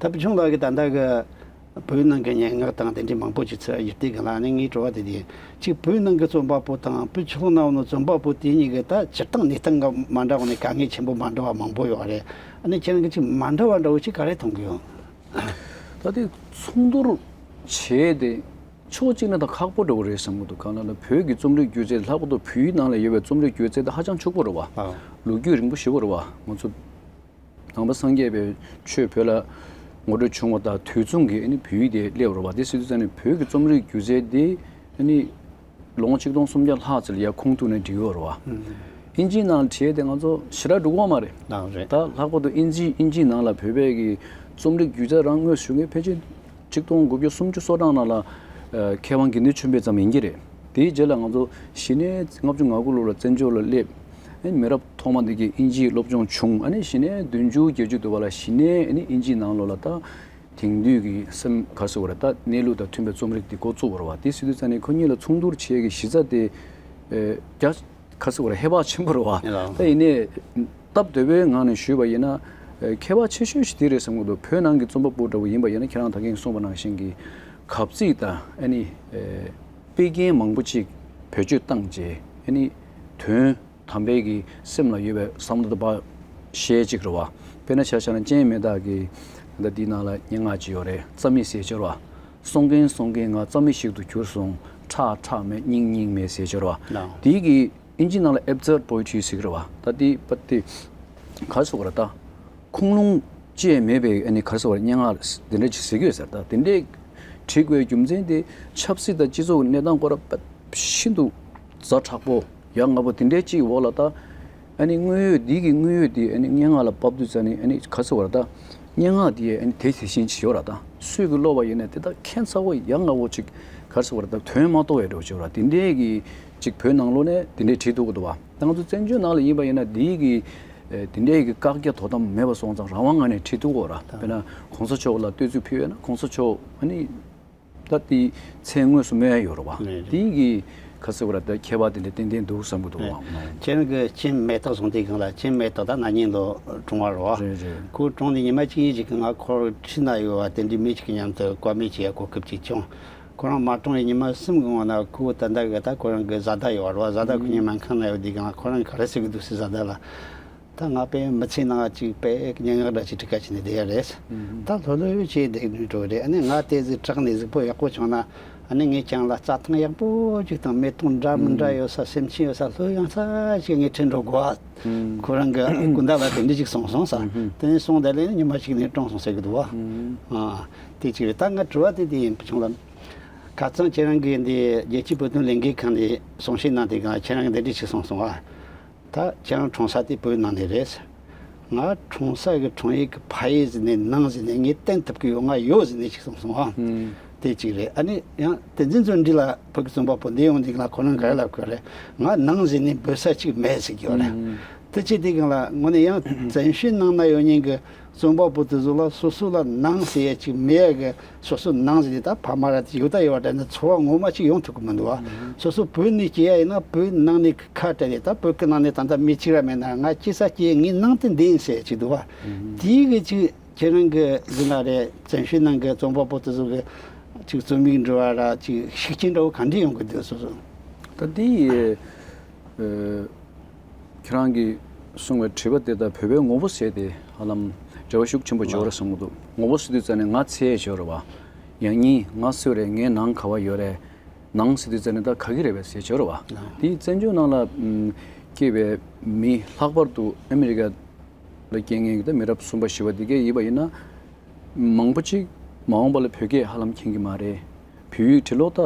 ད་བུ་ཆུང་ལགས་ཀྱིས་ད་ལྟ་གི་བོད་ནང་གི་སྙན་ངག་དང་དེ་འདྲའི་མང་པོ་ཅིག་ཚུར་ཡིབ་དེ་གི་ལ་ནི་ངའི་དྲི་བ་དེ་དེ་ཅིག་བོད་ནང་གི་རྩོམ་པ་པོ་དང་བོད་ཕྱི་ལོགས་ན་ཡོད་ནོ་རྩོམ་པ་པོ་དེ་གཉིས་ཀྱི་ད་སྤྱིར་བཏང་གནས་སྟངས་འགའ་མ་འདྲ་བ་ནས་དཀའ་ངལ་ཆེན་པོ་མ་འདྲ་བ་མང་པོ་ཡོད་རེད། ཨ་ནི་ཁྱེད་རང་གིས་ཅིག་མ་འདྲ་བ་འདྲ་བོ་ཅིག་ག་རེ་མཐོང་གི་ཡོད། ད་དེ་མཚུངས་བསྡུར་བྱས་ཏེ་ཕྱོགས་གཅིག་ནས་ད་ཁག་པོ་འདྲ་བོ་རེད་བསམ་གྱི་འདུག་གང་ལབ་ན་བོད་ཀྱི་རྩོམ་རིག་སྒྱུ་རྩལ་ལྷག་པར་དུ་བོད་ཡིག་ནང་ལ་ཡོད་པའི་རྩོམ་རིག་སྒྱུ་རྩལ་དེ་ཧ་ཅང་ཕྱུག་པོ་རེད་བ། ཨ། ལོ་རྒྱུས་རིང་པོ་ཞེ་པོ་རེད་བ། ང་ཚོ་ནང་པ་སངས་རྒྱས་པའི་ཆོས་བོད་ལ་ངོ་སྤྲོད་བྱུང་བ་དང་དུས་མཚུངས་ཀྱི་ཨ་ནི་བོད་ཡིག་དེ་སླེབས་རེད་བ། དེ་ཟེར་དུས་ཙང་ནི་བོད་ཀྱི་རྩོམ་རིག་སྒྱུ་རྩལ་དེ་ཨ་ནི་ལོ་ངོ་ཆིག་སྟོང་སུམ་བརྒྱ་ལྷག་ཙམ་ལ་ཡར་ཁུངས་ཐུག་ནས་བྲིས་ཡོད་རེད་བ། ཨིན་ཇིའི་ནང་ལ་བྲིས་ཏེ་ང་ཚོ་ཞེ་དྲག་འགྲིག་གི་མ་རེད། ལགས་རེད། ད་ལྷག་པར་དུ་ཨིན་ཇི་ཨིན་ཇིའི་ནང་ལ་བོད་པའི་གི་རྩོམ་རིག་སྒྱུ་རྩལ་རང་དངོས་སུ་ཞུགས་མཁན་ཕལ་ཆེར་ཆིག་སྟོང་དགུ་བརྒྱ་སུམ་ཅུ་སོ་གྲངས་ནང་ལ་ཨ་མཁས་དབང་དགེ་འདུན་ཆོས་འཕེལ་ཙམ་ཡིན་གྱི་རེད། དེའི་རྗེས་ལ་ང་ཚོ་གཞི་ནས་ལྔ་བཅུ་ང་དགུ་ལོ་ལ་བཙན་བྱོལ་ལ་སླེབས། ཨ་ནི་མི་རབས་ཐོག་མ་འདི་གི་ཨིན་ཇིའི་སློབ་སྦྱོང་བྱུང་། ཨ་ནི་གཞི་ནས་བདུན་ཅུ་བརྒྱད་ཅུ་དུ་བ་ལ་གཞི་ནས་ཨ་ནི་ཨིན་ཇིའི་ནང་ལོགས་ལ་ད་དེང་དུས་ཀྱི་སེམས་ག་རེ་ཟེར་དགོས་རེད། ད་གནས་ལུགས་དང་མཐུན་པའི་རྩོམ་རིག་འདི་འགོ་བཙུགས་པ་རེད་བ། དེ་ཟེར་དུས་ཙང་ནས་ཁོ་གཉིས་ལ་མཚུངས་བསྡུར་བྱེད་ཀྱི་གཞི་རྩ་དེ་ཨེ་རྒྱ་ག་རེ་ཟེར་དགོས་རེད། ཧེ་བག་ཆེན་པོ་རེད་བ། ཡ། ད་ཡིན་ནའི་སྟབས་བདེ་བོའི་ངང་ནས་ཞུས་པ་ཡིན་ན་ཨེ་ཁྱད་པར་ཆེ་ཤོས་ཤིག་དེ་རེད་བསམ་གྱི་འདུག་བོད་ནང་གི་རྩོམ་པ་པོ་འདྲ་བོ་ཡིན་པ་ཡིན་ན་ཁྱེད་རང་ད་གིན་གསུངས་པ་ནང་བཞིན་གྱི་གབ་ཚིག་དང་ཨ་ནི་ཨེ་དཔེ་རྒྱན་མང་པོ་ཅིག་བེད་སྤྱོད་བཏང་རྗེས་ཨ་ནི་དོན་དམ་པའི་གི་སེམས་ལ་ཡོད་པའི་བསམ་བློ་དང་བ་ཤེས་ཅིག་རེད་བ། དཔེར་ན་ཆ་བཞག་ན་སྤྱན་མི་དག་གི་ད་འདི་ནང་ལ་སྙན་ངག་ཅིག་ཡོད་རེད། རྩ་མེད་ཟེར་ཅིག་རེད་བ། སོང་གིན་སོང་གིན་ང་རྩ་མེད་ཞིག་ཏུ་གྱུར་སོང་། ཁྲག་ཁྲག་མེད་སྙིང་སྙིང་མེད་ཟེར་ཅིག་རེད་བ། ལགས། དེའི་གི་ཨིན་ཇི་ནང་ལ་ཨེབ་སརཌ་པོ་ཨེ་ཊི་རི་ཟེར་གི་རེད་བ། ད་དེ་པ་དེ་ག་རེ་ཟེར་དགོས་རེད་ད། ཁུངས་ལུང་ཅི་ཡང་མེད་པའི་ཨ་ནི་ག་རེ་ཟེར་དགོས་རེད། སྙན་ངག་འདི་འདྲ་ཅིག་ཟེར་གི་ཡོད་ཟེར། ད་དེ་འདྲའི་བྲིས་དགོས་རྒྱུ་མཚན་དེ་ཆབ་སྲིད་དང་སྤྱི་ཚོགས་ཀྱི་གནས་སྟངས་སྐོར་ལ་ཤིན་ཏུ་ཛ་དྲག་པོ་ཡ་ང་པོ་དེ་འདྲའི་ཅིག་འོག་ལ་ད་ཨ་ནི་དངོས་ཡོད་འདི་གི་དངོས་ཡོད་དེ་ཨ་ནི་སྙན་ངག་ལ་ཕབ་དུས་ཙ་ནི་ཨ་ནི་ག་རེ་ཟེར་དགོས་རེད་ད། སྙན་ངག་དེ་ཨ་ནི་དེ་དེ་བཞིན་ཅིག་ཡོད་རེད་ད། སུས་ཀྱིས་ཀློག་པ་ཡིན་ན་དེ་ད་ཁྱད་མཚར་པོ་ཡ་ང་པོ་ཅིག་ག་རེ་ཟེར་དགོས་རེད་ད། དོན་མ་རྟོགས་པའི་འདྲ་བོ་ཅིག་ཡོད་རེད། དེ་འདྲའི་གི་ཅིག་བོད་ནང་ལོགས་ནས་དེ་འདྲའི་བྲིས་ཐུབ་ཀྱི་འདུག་བ། ད་ང་ཚོ་བཙན་བྱོལ་ནང་ལ་ཡིན་པ་ཡིན་ན་འདིའི་གི་ཨེ་དེ་འདྲའི་གི་བཀག་རྒྱ་དོ་དམ་མེད་པ་སོང་ཙང་རང་དབང་ངང་ནས་བྲིས་ཐུབ་ཀྱི་ཡོད་རེད། དཔེར་ན་གོང་ས་མཆོག་ལ་བསྟོད་ཚིག་ཕུལ་ཡོད་ན་གོང་ས་མཆོག་ཨ་ནི་ད་དེའི་མཚན་དངོས་སུ་སྨོས་ཡ་ཡོད་རེད་བ། རེད་རེད། དེའི་གི་ ཁ་སེ་བ་ར་ད་ཁྱད་པར་དེ་འདྲ་ཏན་ཏན་འདུག་བསམ་གི་འདུག་ཨང་། ཁྱེད་རང་གི་ཁྱིམ་མེ་སྟག་བཟུང་དུས་སྒང་ལ། ཁྱིམ་མེ་སྟག་ད་ན་ནིང་ལོ་གྲོངས་པ་རེད་བ། རེད་རེད། ཁོ་གྲོངས་ནས་ཉི་མ་གཅིག་གཉིས་ཤིག་གི་ང་ཁོར་འཁྲིས་ན་ཡོད་བ་དེ་འདྲའི་མི་གཅིག་གི་མཉམ་དུ་བཀའ་མོལ་བྱེད་ཡ་གོ་སྐབས་ཅིག་བྱུང་། ཁོ་རང་མ་གྲོངས་པའི་ཉི་མ་གསུམ་གི་སྔོན་ན་ཁོ་ད་ལྟ་གི་ད་ཁོ་རང་གི་བཟའ་ཟླ་ཡོད་རེད་བ། བཟའ་ཟླ་ཁོ་གཉིས་སྨན་ཁང་ན་ཡོད་དུས་སྒང་ལ་ཁོ་རང་ག་རེ་ཟེར་གི་འདུག་ཟེར། བཟའ་ཟླ་ལ། ད་ང་དཔེ་མི་ཚེ་ནང་ཅིག་དཔེ་སྙན་ངག་འདྲ་ཅིག་འབྲི་ག་བྱས་ནས་བསྡད་ཡ་རེད། ད་ལྷོད་ལྷོད་བྱས་བསྡད་ནས་འགྲོ་གི་རེད། ཨ་ནི་ང་དེ་ཟིག་དྲག་ནས་གཟུགས་པོ་ཡག་པོ་བྱུང་ན། ཨ་ནི་ངས་ཁྱེད་རང་ལ་རྩྭ་ཐང་ཡག་པོ་ཅིག་དང་མེ་ཏོག་འདྲ་མི་འདྲ་ཡོད་ས། སེམས་ཅན་ཡོད་ས། ལྷོད་ཡངས་ས་ཅིག་ངས་ཁྲིད་འགྲོ་དགོས། ཁོ་རང་གི་སྐུ་ཟླ་ལ་དེ་འདྲ་ཅིག་གསུངས་སོང་ས། དེ་ནས་སོང་དེ་ལས་ཉི་མ་གཅིག་ནས་གྲོངས་སོང་ཟེར་གི་འདུག་བ། ཨ། དེ་གཅིག་རེད། ད་ང་དྲི་བ་དེ་དེ་ཡིན་བྱུང་ལ། ཁ་སང་ཁྱེད་རང་གིས་འདི་རྒྱལ་སྤྱིའི་བོད་དོན་ལས་འགུལ་ཁང་ནས་གསུང་བཤད་གནང་དུས་སྒང་ལ་ཁྱེད་རང་གིས་འདི་འདྲ་ཞིག་གསུངས་སོང་ཨ། ད་ཁྱེད་རང་གྲོངས་ས་དེ་བོད་ནང་ནས་རེད། ང་གྲོངས་ས་གི་གྲོངས་ཡུལ་གི་ཕ་ཡུལ་ཟེར་ནས་ནང་ཟེར་ནས་ངས་བསྟན་ཐུབ་ཀྱི་ཡོད། ང་ཡོད་ཟེར་ནས་ཞིག་གསུངས་སོང་ཨ། དེ་གཅིག་རེད། ཨ་ནི་ཡང་བསྟན་འཛིན་བརྩོན་འགྲུས་ལ་བོད་ཀྱི་རྩོམ་པ་པོ་འདི་ཡོང་དུས་སྒང་ལ་ཁོ་རང་ག་རེ་ལབ་ཀྱི་ཡོད་རེད། ང་ནང་ཟེར་ནས་འབོད་ས་ཅིག་མེད་ཟེར་གྱི་ཡོད་རེད། དེ་བྱས་དུས་སྒང་ལ་དངོས་གནས་ཡང་བཙན་བྱོལ་ནང་ན་ཡོད་མཁན་གྱི་རྩོམ་པ་པོ་དེ་ཚོ་ལ་སོ་སོ་ལ་ནང་ཟེར་ཡ་ཅིག་མེད་ཡ་གི། སོ་སོ་ནང་ཟེར་ནས་ད་ཕ་མ་ར་དེ་ཡོད་ད་ཡོད་པ་འདྲ་ནི་ཚོར་བ་ངོ་མ་ཅིག་ཡོང་ཐུབ་ཀྱི་མི་འདུག་བ། སོ་སོ་བོད་ནས་སྐྱེས་ཡ་ཡིན་ན་བོད་ནང་ནས་ཁ་བྲལ་ནས། ད་བོད་ཀྱི་ནང་ནས་ད་ལྟ་མི་གཅིག་ར་མེད་ན། ང་སྐྱེས་ས་སྐྱེས་ངའི་ནང་དུ་འདི་ཡིན་ཟེར་ཡ་ཅིག་འདུག་བ། དེའི་གི་ཅིག་ཁྱེད་རང་གི་ཟིན་ན་རེད། བཙན་བྱོལ་ནང་གི་རྩོམ་པ་པོ་དེ་ཚོ་གི་ཅིག་རྩོམ་ཡིག་འབྲི་བ་ར་ཅིག་ཤུགས་རྐྱེན་འདྲ་བོ་ག་འདྲ་ཡོང་གི་འདུག་སོ་སོ། ད་འདི་ཨ། ཁྱེད་རང་གིས་གསུངས་པའི་དྲི་བ་དེ་དང་བོད་པའི་ངོ་བོ་ཟེར་དེ་ཧ་ལམ་འབྲེལ་བ་ཤུགས་ཆེན་པོ་ཡོད་རེད་བསམ་གྱི་འདུག། ངོ་བོ་ཟེར་དུས་ཙ་ནས་ང་ཚེ་ཡོད་རེད་བ། ཡང་སྙིང་ང་སུ་རེད། ངའི་ནང་ག་བ་ཡོད་རེད། ནང་ཟེར་དུས་ཙ་ནས་ད་ག་གི་རེད་པས་ཟེར་ཡོད་རེད་བ། དེ་བཙན་བྱོལ་ནང་ལ་ཨམ་སྐྱེས་པའི་མི་ལྷག་པར་དུ་ཨ་མི་རི་ཀ་ལ་སྐྱེས་མཁན་གྱི་ད་མི་རབས་གསུམ་པ་བཞི་པ་འདི་གས་ཡིན་པ་ཡིན་ན། མང་པོ་ཅིག་མ་འོངས་པ་ལ་བོད་སྐད་ཧ་ལམ་མཁྱེན་གྱི་མ་རེད། བོད་ཡིག་འབྲི་ཀློག་ད་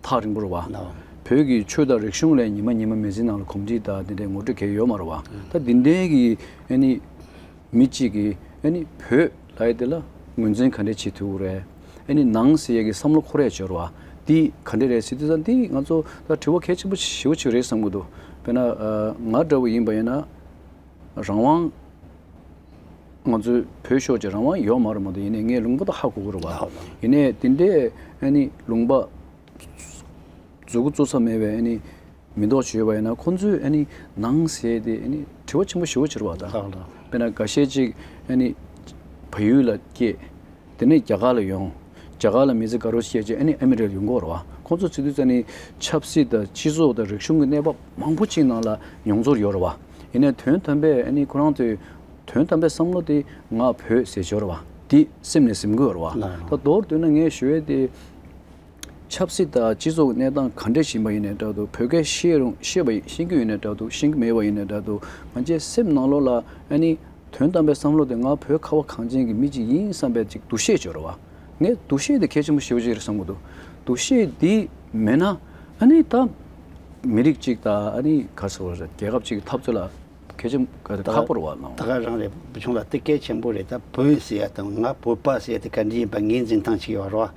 ཐག་རིང་པོ་རེད་བ། ལགས། བོད་ཀྱི་ཆོས་དང་རིག་གཞུང་ལ་ཉི་མ་ཉི་མ་མི་ཚེ་ནང་ལ་གོམས་འདྲིས་དང་དེ་འདྲའི་ངོ་སྤྲོད་གང་ཡང་ཡོད་མ་རེད་བ། ད་འདི་འདྲའི་གི་ཨ་ནི་མི་གཅིག་གིས་ཨ་ནི་བོད་ལབ་ཡ་དེ་ལ་ངོས་འཛིན་ག་འདྲས་བྱེད་ཐུབ་ཀྱི་རེད། ཨ་ནི་ནང་ཟེར་ཡ་གི་བསམ་བློ་འཁོར་ཡ་ཅིག་ཡོད་རེད་བ། འདི་ག་འདྲས་རེད་ཟེར་དུས་ཙང་འདི་ང་ཚོ་ད་དྲི་བ་གལ་ཆེན་པོ་ཞེ་པོ་ཅིག་རེད་བསམ་གྱི་འདུག། དཔེར་ན་ཨ་ང་འདྲ་བོ་ཡིན་པ་ཡིན་ན། རང་དབང་། ང་ཚོའི་བོད་ཤོར་བྱས་རང་དབང་ཡོད་མ་རེད་མ་གཏོགས། ཡིན་ནའི་ངས་ལུང་པ་ད་ཧ་གོ་གི་རེད་བ། ཡིན་ནའི་དེ་འདྲའི་ཨ་ནི་ལུང་པ་འཛུགས་འགོ་བཙུགས་ས་མེད་པའི་ཨ་ནི་མི་ཐོག་ཅིག་ཡོད་པ་ཡིན་ན། ཁོང་ཚོས་ཨ་ནི་ནང་ཟེར་དེ་ཨ་ནི་དྲི་བ་ཆེན་པོ་ཞེ་པོ་ཅིག་རེད་བ་ད། དཔེར་ན་འགའ་ཤས་ཅིག་ཨ་ནི་བལ་ཡུལ་ལ་སྐྱེས། དེ་ནས་རྒྱ་གར་ལ་ཡོང་། རྒྱ་གར་ལ་མི་ཚེ་དགའ་རབ་བཤད་རྗེས་ཨ་ནི་ཨ་མི་རི་ཀར་ཡོང་གི་ཡོད་རེད་བ། ཁོང་ཚོ་ཚུད་དུས་ཙ་ནི་ཆབ་སྲིད་དང་སྤྱི་ཚོགས་དང་རིག་གཞུང་གི་གནས་བབ་མང་པོ་ཅིག་ནང་ལ་མྱོང་ཚོར་ཡོད་རེད་བ། ཡིན་ནའི་དོན་དམ་པའི་ཨ་ནི་ཁོ་རང་ཚོའི་དོན་དམ་པའི་བསམ་བློ་དེ་ང་བོད་ཟེར་གྱི་ཡོད་རེད་བ། དེ་སེམས་ནས་ཟིན་གྱི་ཡོད་རེད་བ། ད་མདོར་བསྡུས་ན་ངས་ཞུ་ཡས་དེ། ཆབ་སྲིད་དང་སྤྱི་ཚོགས་གནས་སྟངས་ག་འདྲ་ཞིག་ཡིན་པ་ཡིན་ནའི་འདྲ་འདུག། བོད་སྐད་ཤེས་རུང་ཤེས་པ་ཡིན། ཤེས་ཀྱི་ཡོད་ནའི་འདྲ་འདུག། ཤེས་ཀྱི་མེད་པ་ཡིན་ནའི་འདྲ་འདུག། ང་ཚོའི་སེམས་ནང་ལོགས་ལ་ཨ་ནི་དོན་དམ་པའི་བསམ་བློ་དེ་ང་བོད་ཁ་བ་གངས་ཅན་གྱི་མི་གཅིག་ཡིན་བསམ་པའི་ཅིག་འདུ་ཤེས་ཅིག་ཡོད་རེད་བ། ངས་འདུ་ཤེས་དེ་གལ་ཆེན་པོ་ཞེ་པོ་ཅིག་རེད་བསམ་གྱི་འདུག། འདུ་ཤེས་འདི་མེད་ན་ཨ་ནི་ད་མི་རིགས་གཅིག་དང་ཨ་ནི་ག་རེ་ཟེར་དགོས་རེད། རྒྱལ་ཁབ་གཅིག་གི་འཐབ་རྩོད་ལ་གལ་ཆེན་ཁག་པོ་རེད་བ་ལགས། ད་ག་རང་རེད། བུ་ཆུང་ལགས་དེ་གལ་ཆེན་པོ་རེད། ད་བོད་ཟེར་ཡ་དང་ང་བོད་པ་ཟེར་ཡ་དེ་ག་འདྲ་ཡིན་པ་ངོས་འཛིན་སྟངས་ཅིག་ཡོད་རེད་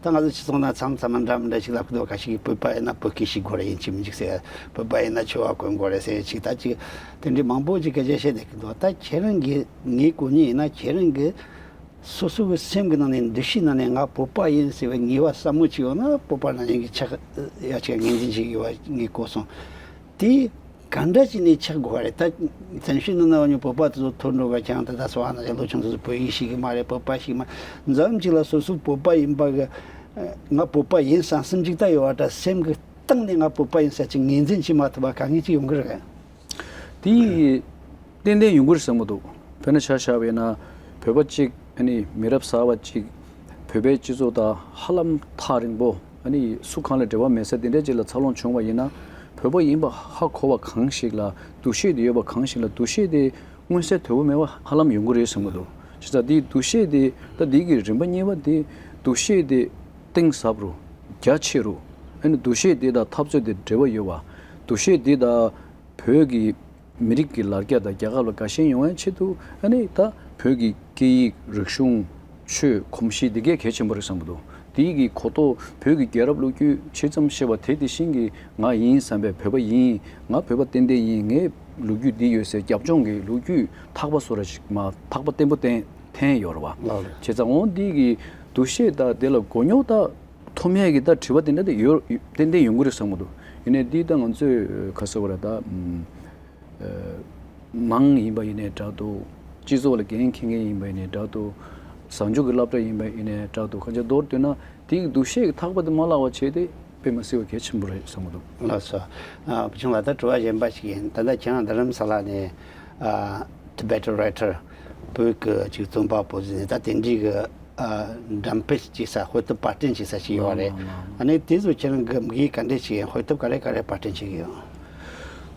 བ། ད་ང་ཚོ་སྤྱི་ཚོགས་ནང་མཚམས་མཚམས་མ་འདྲ་མི་འདྲ་ཞིག་ལབ་ཀྱི་འདུག། ཁ་ཤས་ཀྱིས་བོད་པ་ཡིན་ན་བོད་སྐད་ཤེས་དགོས་རེད། ཡིན་གཅིག་མིན་གཅིག་ཟེར། བོད་པ་ཡིན་ན་ཆོས་པ་གོན་དགོས་རེད་ཟེར་ཅིག། ད་ཅིག་དེ་འདྲའི་མང་པོ་ཅིག་སྐད་ཆ་བཤད་བསྡད་ཀྱི་འདུག། ད་ཁྱེད་རང་གི་ངའི་གོ་གནས་ཡིན་ན་ཁྱེད་རང་གི་སོ་སོ་གི་སེམས་ཀྱི་ནང་ནས་འདུ་ཤེས་ནང་ནས་ང་བོད་པ་ཡིན་ཟེར་བའི་ངེས་པ་ཟབ་མོ་ཅིག་ཡོད་ན། བོད་པ་ནང་བཞིན་གྱི་ཆགས་ཡ་ཅིག་ངོས་འཛིན་ཅིག་ཡོད་པ་ངས་གོ་སོང་། དེ་ག་འདྲ་ཅིག་ནས་ཆགས་དགོས་པ་རེད། ད་བཙན་བྱོལ་ནང་ན་ཡོད་མཁན་བོད་པ་དེ་ཚོ་ཐུག་འགྲོ་ག་ཀྱང་ད་ལྟ་སོ་ཨ་ན་ལོ་ཆུང་དེ་ཚོ་བོད་ཡིག་ཤེས་ཀྱི་མ་རེད། བོད་པ་ཤེས་ཀྱི་མ་རེད། མཚམས་ཅིག་ལ་སོ་སོ་བོད་པ་ཡིན་པ་གི་ང་བོད་པ་ཡིན་བསམ་བསམ་ཅིག་ད་ཡོད་པ་འདྲ། སེམས་ཀྱི་གཏིང་ནས་ང་བོད་པ་ཡིན་ས་ཅིག་ངོས་འཛིན་བྱེད་མ་ཐུབ་པ་དཀའ་ངལ་ཅིག་ཡོང་གི་རེད། དེ་ཏན་ཏན་ཡོང་གི་རེད་བསམ་གྱི་འདུག། དཔེར་ན་ཆ་བཞག་པ་ཡིན་ན་བོད་པ་གཅིག་ཨ་ནི་མི་རབས་གསར་པ་གཅིག་བོད་པའི་སྤྱི་ཚོགས་དང་ཧ་ལམ་ཐག་རིང་པོ། ཨ་ནི་སུ་གང་ལ་འབྲེལ་བ་མེད་ས་དེ་འདྲ་ཅིག་ལ་འཚར་ལོངས་བྱུང་བ་ཡིན་ན། བོད་པ་ཡིན་པ་ཧ་གོ་བ་གང་ཞིག་ལ། འདུ་ཤེས་དེ་ཡོད་པ་གང་ཞིག་ལ་འདུ་ཤེས་དེ་མངོན་གསལ་དོད་པོ་མེད་པ་ཧ་ལམ་ཡོང་གི་རེད་བསམ་གྱི་འདུག། བྱས་ཙང་དེའི་འདུ་ཤེས་དེ་ད་འདི་གི་རིམ་པ་གཉིས་པ་དེ། འདུ་ཤེས་དེ་གཏིང་ཟབ་རུ། རྒྱ་ཆེ་རུ། ཨ་ནི་འདུ་ཤེས་དེ་དང་འཐབ་རྩོད་དེ་འབྲེལ་བ་ཡོད་པ། འདུ་ཤེས་དེ་དང་བོད་ཀྱི་མི་རིགས་ཀྱི་ལ་རྒྱ་དང་རྒྱལ་ཁབ་ལ་དགའ་ཞེན་ཡོང་བའི་ཆེད་དུ། ཨ་ནི་ད་བོད་ཀྱི་སྐད་ཡིག་རིག་གཞུང་ཆོས་གོམས་གཤིས་འདི་གས་གལ་ཆེན་པོ་རེད་བསམ་གྱི་འདུག། དེའི་གི་གོ་རྟོགས། བོད་ཀྱི་རྒྱལ་རབས་ལོ་རྒྱུས་ཆེ་ཙམ་ཤེས་པ་དེ་དེ་བཞིན་གྱི་ང་ཡིན་བསམ་པའི་བོད་པ་ཡིན། ང་བོད་པ་ཏན་ཏན་ཡིན། ངའི་ལོ་རྒྱུས་འདི་ཡོད་ཟེར་རྒྱབ་ལྗོངས་ཀྱི་ལོ་རྒྱུས་ཐག་པ་བཟོ་ར་ཞིག་མ་ཐག་པ་བརྟན་པོ་བརྟན་བརྟན་ཡོད་རེད་བ། ལགས་རེད། བྱས་ཙང་འོ་འདི་གི་འདུ་ཤེས་དང་དེ་ལ་མགོ་རྙོག་དང་ ཐོབ་ཡས་ཀྱི་ད་དྲི་བ་དེ་འདྲ་དེ་ཡོད་ཏན་ཏན་ཡོང་གི་རེད་བསམ་གི་འདུག། ཡིན་ནའི་འདི་ད་ང་ཚོས་ག་ཟེར་བ་རེད་ད། ནང་ཡིན་པ་ཡིན་ནའི་འདྲ་འདུག། སྤྱི་ཚོགས་ལ་འགན་འཁྱེར་མཁན་ཡིན་པ་ཡིན་ནའི་འདྲ་འདུག། གཟའ་མཇུག་གི་སློབ་གྲྭ་ཡིན་པ་ཡིན་ནའི་འདྲ་འདུག། གང་ཅི་མདོར་བསྡུས་ན་དེའི་འདུ་ཤེས་ཀྱི་ཐག་པ་དེ་མ་བརླག་པ་བྱས་ཏེ་དཔེ་མི་སྲིད་པ་གལ་ཆེན་པོ་རེད་བསམ་གི་འདུག། ལགས་སོ། ཨ། བུ་ཆུང་ལགས། ད་དྲི་བ་གཞན་པ་ཞིག་ཡིན། ད་ལྟ་ཁྱེད་རང་རྡ་རམ་ས་ལ་ནས། ཨ། Tibetan Writer། བོད་ཀྱི་ཅིག་རྩོམ་པ་པོ་ཟེར་ནས་ད་དེ་འདྲའི་གི། ཨ། འགྲེམས་སྤེལ་བྱེད་ས། དཔེ་དེབ་པར་སྐྲུན་བྱེད་ས་ཞིག་ཡོད་རེད། ཨ་ནི་དེ་ཚོ་ཁྱེད་རང་གི་དམིགས་ཡུལ་ག་འདྲས་ཞིག་ཡིན། དཔེ་དེབ་ག་རེ་ག་རེ་པར་སྐྲུན་བྱེད་ཀྱི་ཡོད།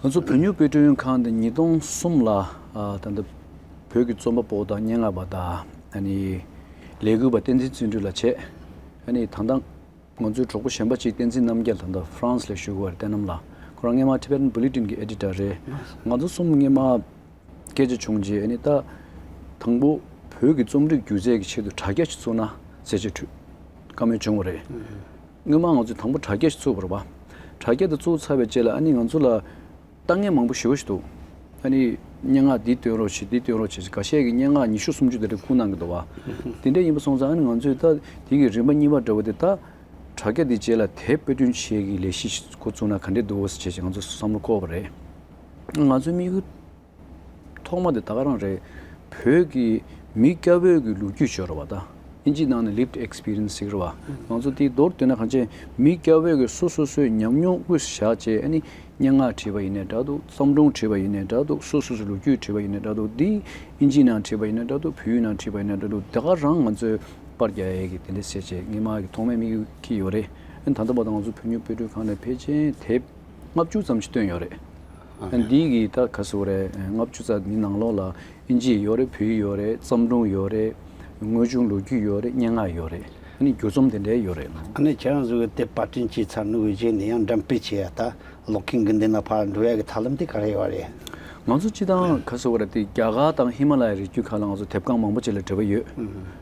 ང་ཚོ་བོད་མྱུར་དཔེ་སྐྲུན་ཁང་འདི་ཉིས་སྟོང་གསུམ་ལ། ཨ། ད་ལྟ་བོད་ཀྱི་རྩོམ་པ་པོ་དང་སྙན་ངག་པ་དང་། ཨ་ནི་ལས་འགུལ་བ་བསྟན་འཛིན་བརྩོན་འགྲུས་ལགས་བྱས། ཨ་ནི་ད་ལྟ་ང་ཚོའི་གྲོགས་པོ་གཞན་པ་གཅིག་བསྟན་འཛིན་རྣམ་རྒྱལ། ད་ལྟ་ཧྥ་རན་སི་ལ་བཞུགས་པ་རེད། བསྟན་རྣམ་ལགས། ཁོ་རང་སྔོན་མ་Tibetan Bulletin གྱི་editor རེད། ང་ཚོ་གསུམ་སྔོན་མ་སྐད་ཆ་བྱུང་རྗེས། ཨ་ནི་ད་དང་པོ་བོད་ཀྱི་རྩོམ་རིག་སྒྱུ་རྩལ་གྱི་ཆེད་དུ་དྲ་རྒྱ་ཞིག་བཙུགས་ན་ཟེར་བྱས་བཀའ་མོལ་བྱུང་བ་རེད། སྔོན་མ་ང་ཚོས་དང་པོ་དྲ་རྒྱ་ཞིག་བཙུགས་པ་རེད་པ། དྲ་རྒྱ་དེ་བཙུགས་ཚར་བའི་རྗེས་ལ་ཨ་ནི་ང་ཚོ་ལ་ལྟ་མཁན་མང་པོ་ཞེ་པོ་ཞིག་འདུག། ཨ་ནི་སྙན་ངག་འདི་སྟོན་རོགས་བྱེད། འདི་སྟོན་རོགས་བྱེད། འགའ་ཤས་ཀྱིས་སྙན་ངག་ཉི་ཤུ་སུམ་ཅུ་དེ་འདྲ་བསྐུར་གནང་གི་འདུག་པ། དེ་འདྲ་ཡིན་པ་སོང་ཙང་ཨ་ནི་ང་ཚོས་ད་དེ་གི་རིམ་པ་གཉིས་པ་འདྲ་བོ་དེ། ད་དྲ་རྒྱ་འདི་རྗེས་ལ་དེབ་དཔེ་སྐྲུན་བྱེད་ཀྱི་ལས་གཞི་ཞིག་འགོ་བཙུགས་ན་ག་འདྲས་འདུག་ཟེར་བྱས་ང་ཚོས་བསམ་བློ་འཁོར་བ་རེད། ང་ཚོའི་དམིགས་ཡུལ་ཐོག་མ་དེ་ད་ག་རང་རེད། བོད་ཀྱི་མི་སྐྱ་བོའི་གི་ལོ་རྒྱུས་ཤོད་རེད་པ། ད་ཨིན་ཇིའི་ནང་ནས་lived experience ཟེར་གི་རེད་པ། ང་ཚོ་དེ་མདོར་བསྡུས་ན་གང་ཅི། མི་སྐྱ་བོའི་གི་སོ་སོ་སོའི་ཉམས་མྱོང་དབུས་སུ་བཞག་བྱས། ཨ་ནི་སྙན་ངག་བྲིས་པ་ཡིན་ནའི་འདྲ་འདུག། བརྩམས་སྒྲུང་བྲིས་པ་ཡིན་ནའི་འདྲ་འདུག། སོ་སོ་སོའི་ལོ་རྒྱུས་བྲིས་པ་ཡིན་ནའི་འདྲ་འདུག། འདི་ཨིན་ཇིའི་ནང་བྲིས་པ་ཡིན་ནའི་འདྲ་འདུག། བོད་ཡིག་ནང་བྲིས་པ་ཡིན་ནའི་འདྲ་འདུག། དེ་ག་རང་ང་ཚོས་པར་རྒྱག་ཡས་ཀྱི་དེ་འདྲ་བྱས་བྱས་སྔོན་མ་གི་ཐོག་མའི་དམིགས་ཡུལ་འཁྱེར་ཡོད་རེད། ཨ་ནི་ད་ལྟ་བར་དུ་ང་ཚོ་བོད་མྱུར་དཔེ་སྐྲུན་ཁང་ནས་ཕལ་ཆེར་དེབ་ལྔ་བཅུ་ཙམ་ཞིག་བཏོན་ཡོད་རེད། ཨ་ནི་འདི་གི་ད་ག་ཟེར་དགོས་རེད། ལྔ་བཅུ་ཙམ་འདི་ནང་ལོགས་ལ་ཨིན་ཇི་ཡོད་རེད། བོད་ཡིག་ཡོད་རེད། བརྩམས་སྒྲུང་ཡོད་རེད། དངོས་བྱུང་ལོ་རྒྱུས་ཡོད་རེད། སྙན་ངག་ཡོད་རེད། ཨ་ནི་སྒྱུ་རྩོམ་དེ་འདྲའི་ཡོད་རེད། ཨ་ནི་ཁྱེད་རང་ཚོ་གི་དེབ་པར་སྐྲུན་བྱས་ཚར་ནས་གཞི་ནས་ཡང་འགྲེམས་སྤེལ་བྱེད་ཡ་ད་ཀློག་མཁན་གྱི་མདུན་ལ་ཕར་འགྲོ་ཡ་གི་ཐབས་ལམ་དེ་ག་རེ་ཡོད་རེད། ང་ཚོ་སྤྱིར་བཏང་ག་ཟེར་དགོས་རེད། དེ་རྒྱ་གར་དང་ཧི་མ་ལ་ཡའི་རི་རྒྱུད་ཁག་ལ་ང་ཚོ་དེབ་ཁང་མང་པོ་ཅིག་ལ་འབྲེལ་བ་ཡོད།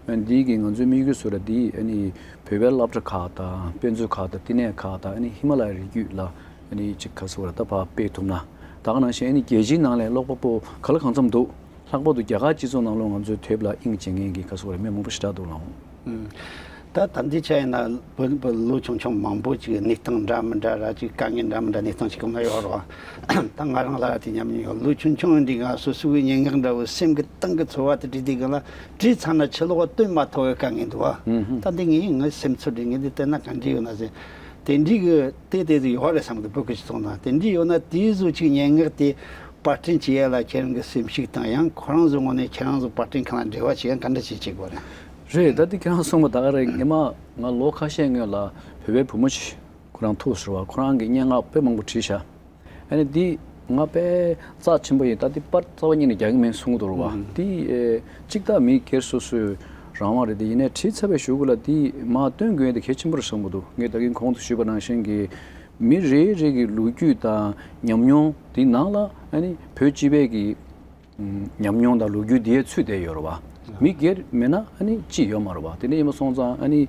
ཨ་ནི་འདི་གི་ང་ཚོའི་དམིགས་ཡུལ་ཟེར་དགོས་རེད། འདི་ཨ་ནི་བོད་པའི་སློབ་གྲྭ་ཁག་དང་དཔེ་མཛོད་ཁག་དང་བསྟི་གནས་ཁག་དང་། ཨ་ནི་ཧི་མ་ལ་ཡའི་རི་རྒྱུད་ལ་ཨ་ནི་ཅིག་ག་ཟེར་དགོས་རེད། ད་ཕར་སྤེལ་ཐུབ་ན། ད་ག་ནང་བཞིན་ཨ་ནི་རྒྱལ་སྤྱིའི་ནང་ལ་ཀློག་པ་པོ་ག་ལ་གང་འཚམ་འདུག། ལྷག་པར་དུ་རྒྱ་གར་སྤྱི་ཚོགས་ནང་ལོགས་ང་ཚོའི་དེབ་ལ་དབྱིངས་འབྱེད་མཁན་གྱི་ག་ཟེར་དགོས་རེད། མི་མང་པོ་ཞེ་དྲག་འདུག་ལགས། ཨུམ། ད་ད་ལྟའི་ཆ་ཡིན་ན་བོད་པ་ལོ་ཆུང་ཆུང་མང་པོ་ཅིག་གནས་སྟངས་འདྲ་མི་འདྲ་ར། ཅིག་དཀའ་ངལ་འདྲ་མི་འདྲ་གནས་སྟངས་ཅིག་གི་ནང་ཡོད་རེད་པ། ད་ང་རང་ལ་དེ་ཉམས་མྱོང་ཡོད། ལོ་ཆུང་ཆུང་འདི་ག་སོ་སོའི་སྙན་ངག་འདྲ་བོ་སེམས་ཀྱི་གཏིང་གི་ཚོར་བ་དེ་བྲིས་དུས་སྒང་ལ་བྲིས་ཚར་ན་ཕྱི་ལོགས་ལ་སྟོན་མ་ཐུབ་པའི་དཀའ་ངལ་འདུག་པ། ཨུམ། ད་འདི་ངས་ངའི་སེམས་ཚོར་འདི་ངས་འདི་བལྟས་ན་ག་འདྲ་ཡོད་ན་ཟེར། དེ་འདྲའི་གི་དེ་དེ་ཚོ་ཡོད་རེད་བསམ་གི་འདུག། བོད་ཀྱི་སྤྱི་ཚོགས་ནང་དེ་འདྲ་ཡོད་ན་དེ་ཚོ་ཅིག་སྙན་ངག་དེ་པར་སྐྲུན་བྱེད་ཡ་ལ་ཁྱེད་རང་གི་སེམས་ཤུགས་དང་། ཡང་ཁོ་རང་ཚོའི་ངོས་ནས་ཁྱེད་རང་ཚོ་པར་སྐྲུན་ཁང་ལ་འབྲེལ་བ་བྱེད་ཡ་ག་འདྲ་བྱེད་བྱེད་དགོས་རེད། རེད། ད་དེ་ཁྱེད་རང་གསུངས་པ་ད་ག་རེད། སྔོན་མ་ང་ལོ་ཁ་ཤས་སྔོན་ལ་བོད་པའི་བུ་མོ་ཞིག་ཁོ་རང་ཐུག་ཟེར་བ། ཁོ་རང་གིས་སྙན་ངག་དཔེ་མང་པོ་བྲིས་ཤག། ཨ་ནི་འདི་ང་དཔེ་རྩ་ཆེན་པོ་ཡིན། ད་འདི་པར་རྩ་བ་ཉིད་ནས་རྒྱག་གི་མིན་གསུང་གི་འདུག་རེད་པ། ཨུམ། འདི་ཨེ་གཅིག་ད་མི་སྒེར་སོ་སོའི་རང་དབང་རེད། དེ་ཡིན་ནའི་བྲིས་ཚར་བའི་གཞུག་གུ་ལ་འདི་མར་སྟོན་དགོས་ཡ་དེ་གལ་ཆེན་པོ་རེད་བསམ་གི་འདུག། ངས་ད་གིན་གོང་དུ་ཞུས་པ་ནང་བཞིན་གྱི་མི་རེ་རེ་གི་ལོ་རྒྱུས་དང་ཉམས་མྱོང་དེའི་ནང་ལ་ཨ་ནི་བོད་སྤྱི་པའི་གི་ཉམས་མྱོང་དང་ལོ་རྒྱུས་དེ་ཚུད་བསྡད་ཡོད་རེད་པ། མི་སྒེར་མེད་ན་ཨ་ནི་ཅི་ཡོད་མ་རེད་པ། དེ་འདྲ་ཡིན་པ་སོང་ཙང་ཨ་ནི་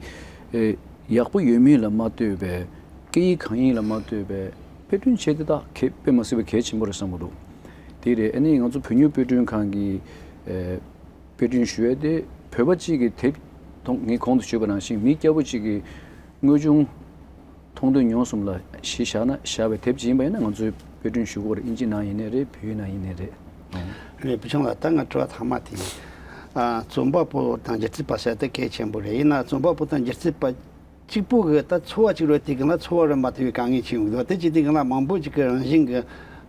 ཨེ་ཡག་པོ་ཡོད་མེད་ལ་མ་ལྟོས་པའི། སྐད་ཡིག་གང་ཡིན་ལ་མ་ལྟོས་པའི་དཔེ་སྐྲུན་བྱེད་དེ་ད་གལ་དཔེ་མ་སྲིད་པའི་གལ་ཆེན་པོ་རེད་བསམ་གི་འདུག། དེ་རེད། ཨ་ནི་ང་ཚོ་བོད་མྱུར་དཔེ་སྐྲུན་ཁང་གིས་ཨེ་དཔེ་སྐྲུན་ཞུ་ཡས་དེ་བོད་པ་གཅིག་གི་དེབ་མཐོང་། ངས་གོང་དུ་ཞུས་པ་ནང་བཞིན་མི་སྐྱ་བོ་གཅིག་གི་དངོས་བྱུང་མཐོང་ཐོས་མྱོང་གསུམ་ལ་གཞི་བཞག་ན། བཞག་པའི་དེབ་ཅིག་ཡིན་པ་ཡིན་ན་ང་ཚོས་དཔེ་སྐྲུན་ཞུ་དགོས་རེད། ཨིན་ཇི་ནང་ཡིན་ནའི་རེད། བོད་ཡིག་ནང་ཡིན་ནའི་རེད། རེད། བུ་ཆུང་ལགས། ད་ང་དྲི་བ་ཐ་མ་དེ་ཡིན། ཨ། རྩོམ་པ་པོ་དང་སྒྱུ་རྩལ་པ་ཟེར་དེ་གལ་ཆེན་པོ་རེད། ཡིན་ན་རྩོམ་པ་པོ་དང་སྒྱུ་རྩལ་པ་གཅིག་པོ་གི་ད་འཚོ་བ་གཅིག་རོལ་དུས་སྒང་ལ་འཚོ་བ་རོལ་མ་ཐུབ་པའི་དཀའ་ངལ་ཅིག་ཡོང་གི་འདུག། དེ་བྱེད་དུས་སྒང་ལ་མང་པོ་ཅིག་གིས་རང་བཞིན་གྱི་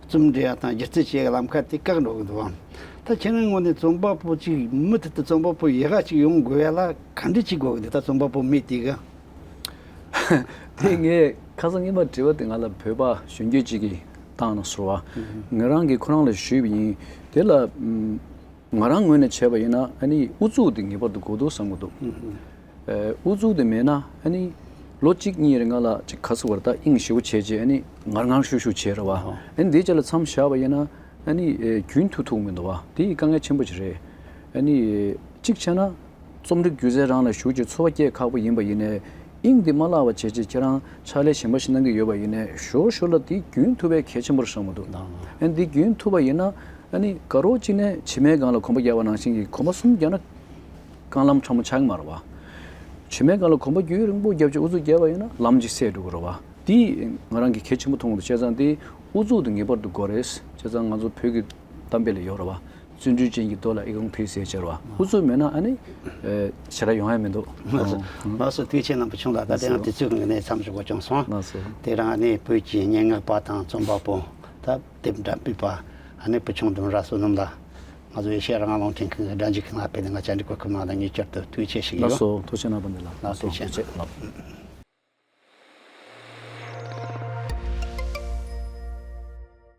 རྩོམ་འབྲི་ཡ་དང་སྒྱུ་རྩལ་བྱེད་ཡ་ལམ་ཁ་དེ་བཀག་འགྲོ་གི་འདུག། ད་ཁྱེད་རང་ངོས་ནས་རྩོམ་པ་པོ་ཅིག་མུ་མཐུད་དུ་རྩོམ་པ་པོ་ཡག་ག་ཅིག་ཡོང་དགོས་ཡ་ལ་ག་འདྲ་ཅིག་དགོས་ཀྱི་འདུག། ད་རྩོམ་པ་པོ་མེད་དུས་ཀྱི། དེ་ངས་ཁ་སང་སྔོན་མ་དྲི་བ་དེ་ང་ལ་བོད་པ་གཞོན་སྐྱེས་ཅིག་གིས་བཏང་ན་ཟེར་བ། ང་རང་གིས་ཁོ་རང་ལ་ཞུས་པ་ཡིན། དེ་ལ་ང་རང་ངོས་ནས་བྱས་པ་ཡིན་ན་ཨ་ནི་ཨུ་ཚུགས་དེ་ངེས་པར་དུ་དགོས་འདུག་བསམ་གྱི་འདུག། ཨུ་ཚུགས་དེ་མེད་ན་ཨ་ནི་ལོ་གཅིག་གཉིས་རིང་ལ་ཅིག་ག་ཟེར་བ་རེད། ད་དབྱིངས་ཞེ་པོ་བྱས་རྗེས་ཨ་ནི་ངར་ངར་ཤུག་ཤུག་བྱས་རེད་བ། ཨ་ནི་དེའི་རྗེས་ལ་མཚམས་བཞག་པ་ཡིན་ན་ཨ་ནི་རྒྱུན་མཐུད་ཐུབ་མི་འདུག་བ། དེ་ཡི་དཀའ་ངལ་ཆེན་པོ་ཅིག་རེད། ཨ་ནི་གཅིག་བྱས་ན། རྩོམ་རིག་སྒྱུ་རྩལ་རང་ལ་ཞུགས་རྗེས་འཚོ་བ་སྐྱེལ་ཁག་པོ་ཡིན་པ་ཡིན་ནའི། དབྱིངས་འདི་མ་བརླག་པ་བྱས་རྗེས་ཁྱེད་རང་ཕྱག་ལས་གཞན་པ་ཞིག་གནང་གི་ཡོད་པ་ཡིན་ནའི་ཞོར་ཞོར་ལ་དེ་རྒྱུན་མཐུད་པའི་གལ་ཆེན་པོ་རེད་བསམ་གྱི་འདུག། ཨ་ནི་འདི་རྒྱུན་མཐུད་པ་ཡིན་ན་ཨ་ནི་དགའ་རོགས་གཅིག་ནས་བྱེ་མའི་སྒང་ལ་གོམ་པ་བརྒྱབ་པ་ནང་བཞིན་གྱི་གོམ་པ་གསུམ་བརྒྱབ་ན་རྐང་ལམ་ཕྲ་མོ་ཆགས་ཀྱི་མ་རེད་བ། བྱེ་མའི་སྒང་ལ་གོམ་པ་རྒྱུན་རིང་པོ་བརྒྱབ་ཅིག་ཨུ་ཚུགས་བརྒྱབ་པ་ཡིན་ན་ལམ་ཅིག་སེལ་འགྲོ་གི་རེད་བ། དེ་ང་རང་གིས་གལ་ཆེན་པོ་མཐོང་གི་འདུག་བྱས་ཙང་དེ་ཨུ་ཚུགས་དེ་ངེས་པར་དུ་དགོས་རེད། བྱས་ཙང་ང་ཚོ་བོད་ཀྱི་གཏམ་དཔེ་ལ་ཡོད་རེད་བ། བརྩོན་འགྲུས་ཅན་གྱི་རྡོ་ལ་ཨི་ཁུང་མཐུད་ཟེར་བྱས་རེད་བ། ཨུ་ཚུགས་མེད་ན་ཨ་ནི་ཞེ་དྲག་ཡོང་ཡ་མི་འདུག་ལགས་སོ། ལགས་སོ། ཐུགས་རྗེ་ཆེ་རྣམ་པ་ཆུང་ལགས། ད་དེ་ཡང་དུས་ཚོད་ཀྱི་ངོས་ནས་མཚམས་འཇོག་དགོས་བྱུང་སོང་། ལགས་སོ། དེ་རིང་ཨ་ནི་བོད་ཀྱི་སྙན་ངག་པ་དང་རྩོམ་པ་པོ། ད་དེབ་འགྲེམས་སྤེལ་པ་ཨ་ནི་བུ་ཆུང་ལྡུམ་ར་བསོད་ནམས་ལགས། ང་ཚོ་ཨེ་ཤེ་ཡ་རང་དབང་རླུང་འཕྲིན་ཁང་གི་སྒྲ་འཇུག་གི་ངག་དཔེ་ལ་ང་བཅར་འདྲི་གོ་སྐབས་གནང་བ་ལ་ངས་བསྐྱར་དུ་ཐུགས་རྗེ་ཆེ་ཞུ་གི་ཡོད། ལགས་སོ། ཐུགས་རྗེ་ཆེ་རྣམ་པ་འདི་ལ། ལགས་སོ། ཐུགས་རྗེ་ཆེ། ལགས།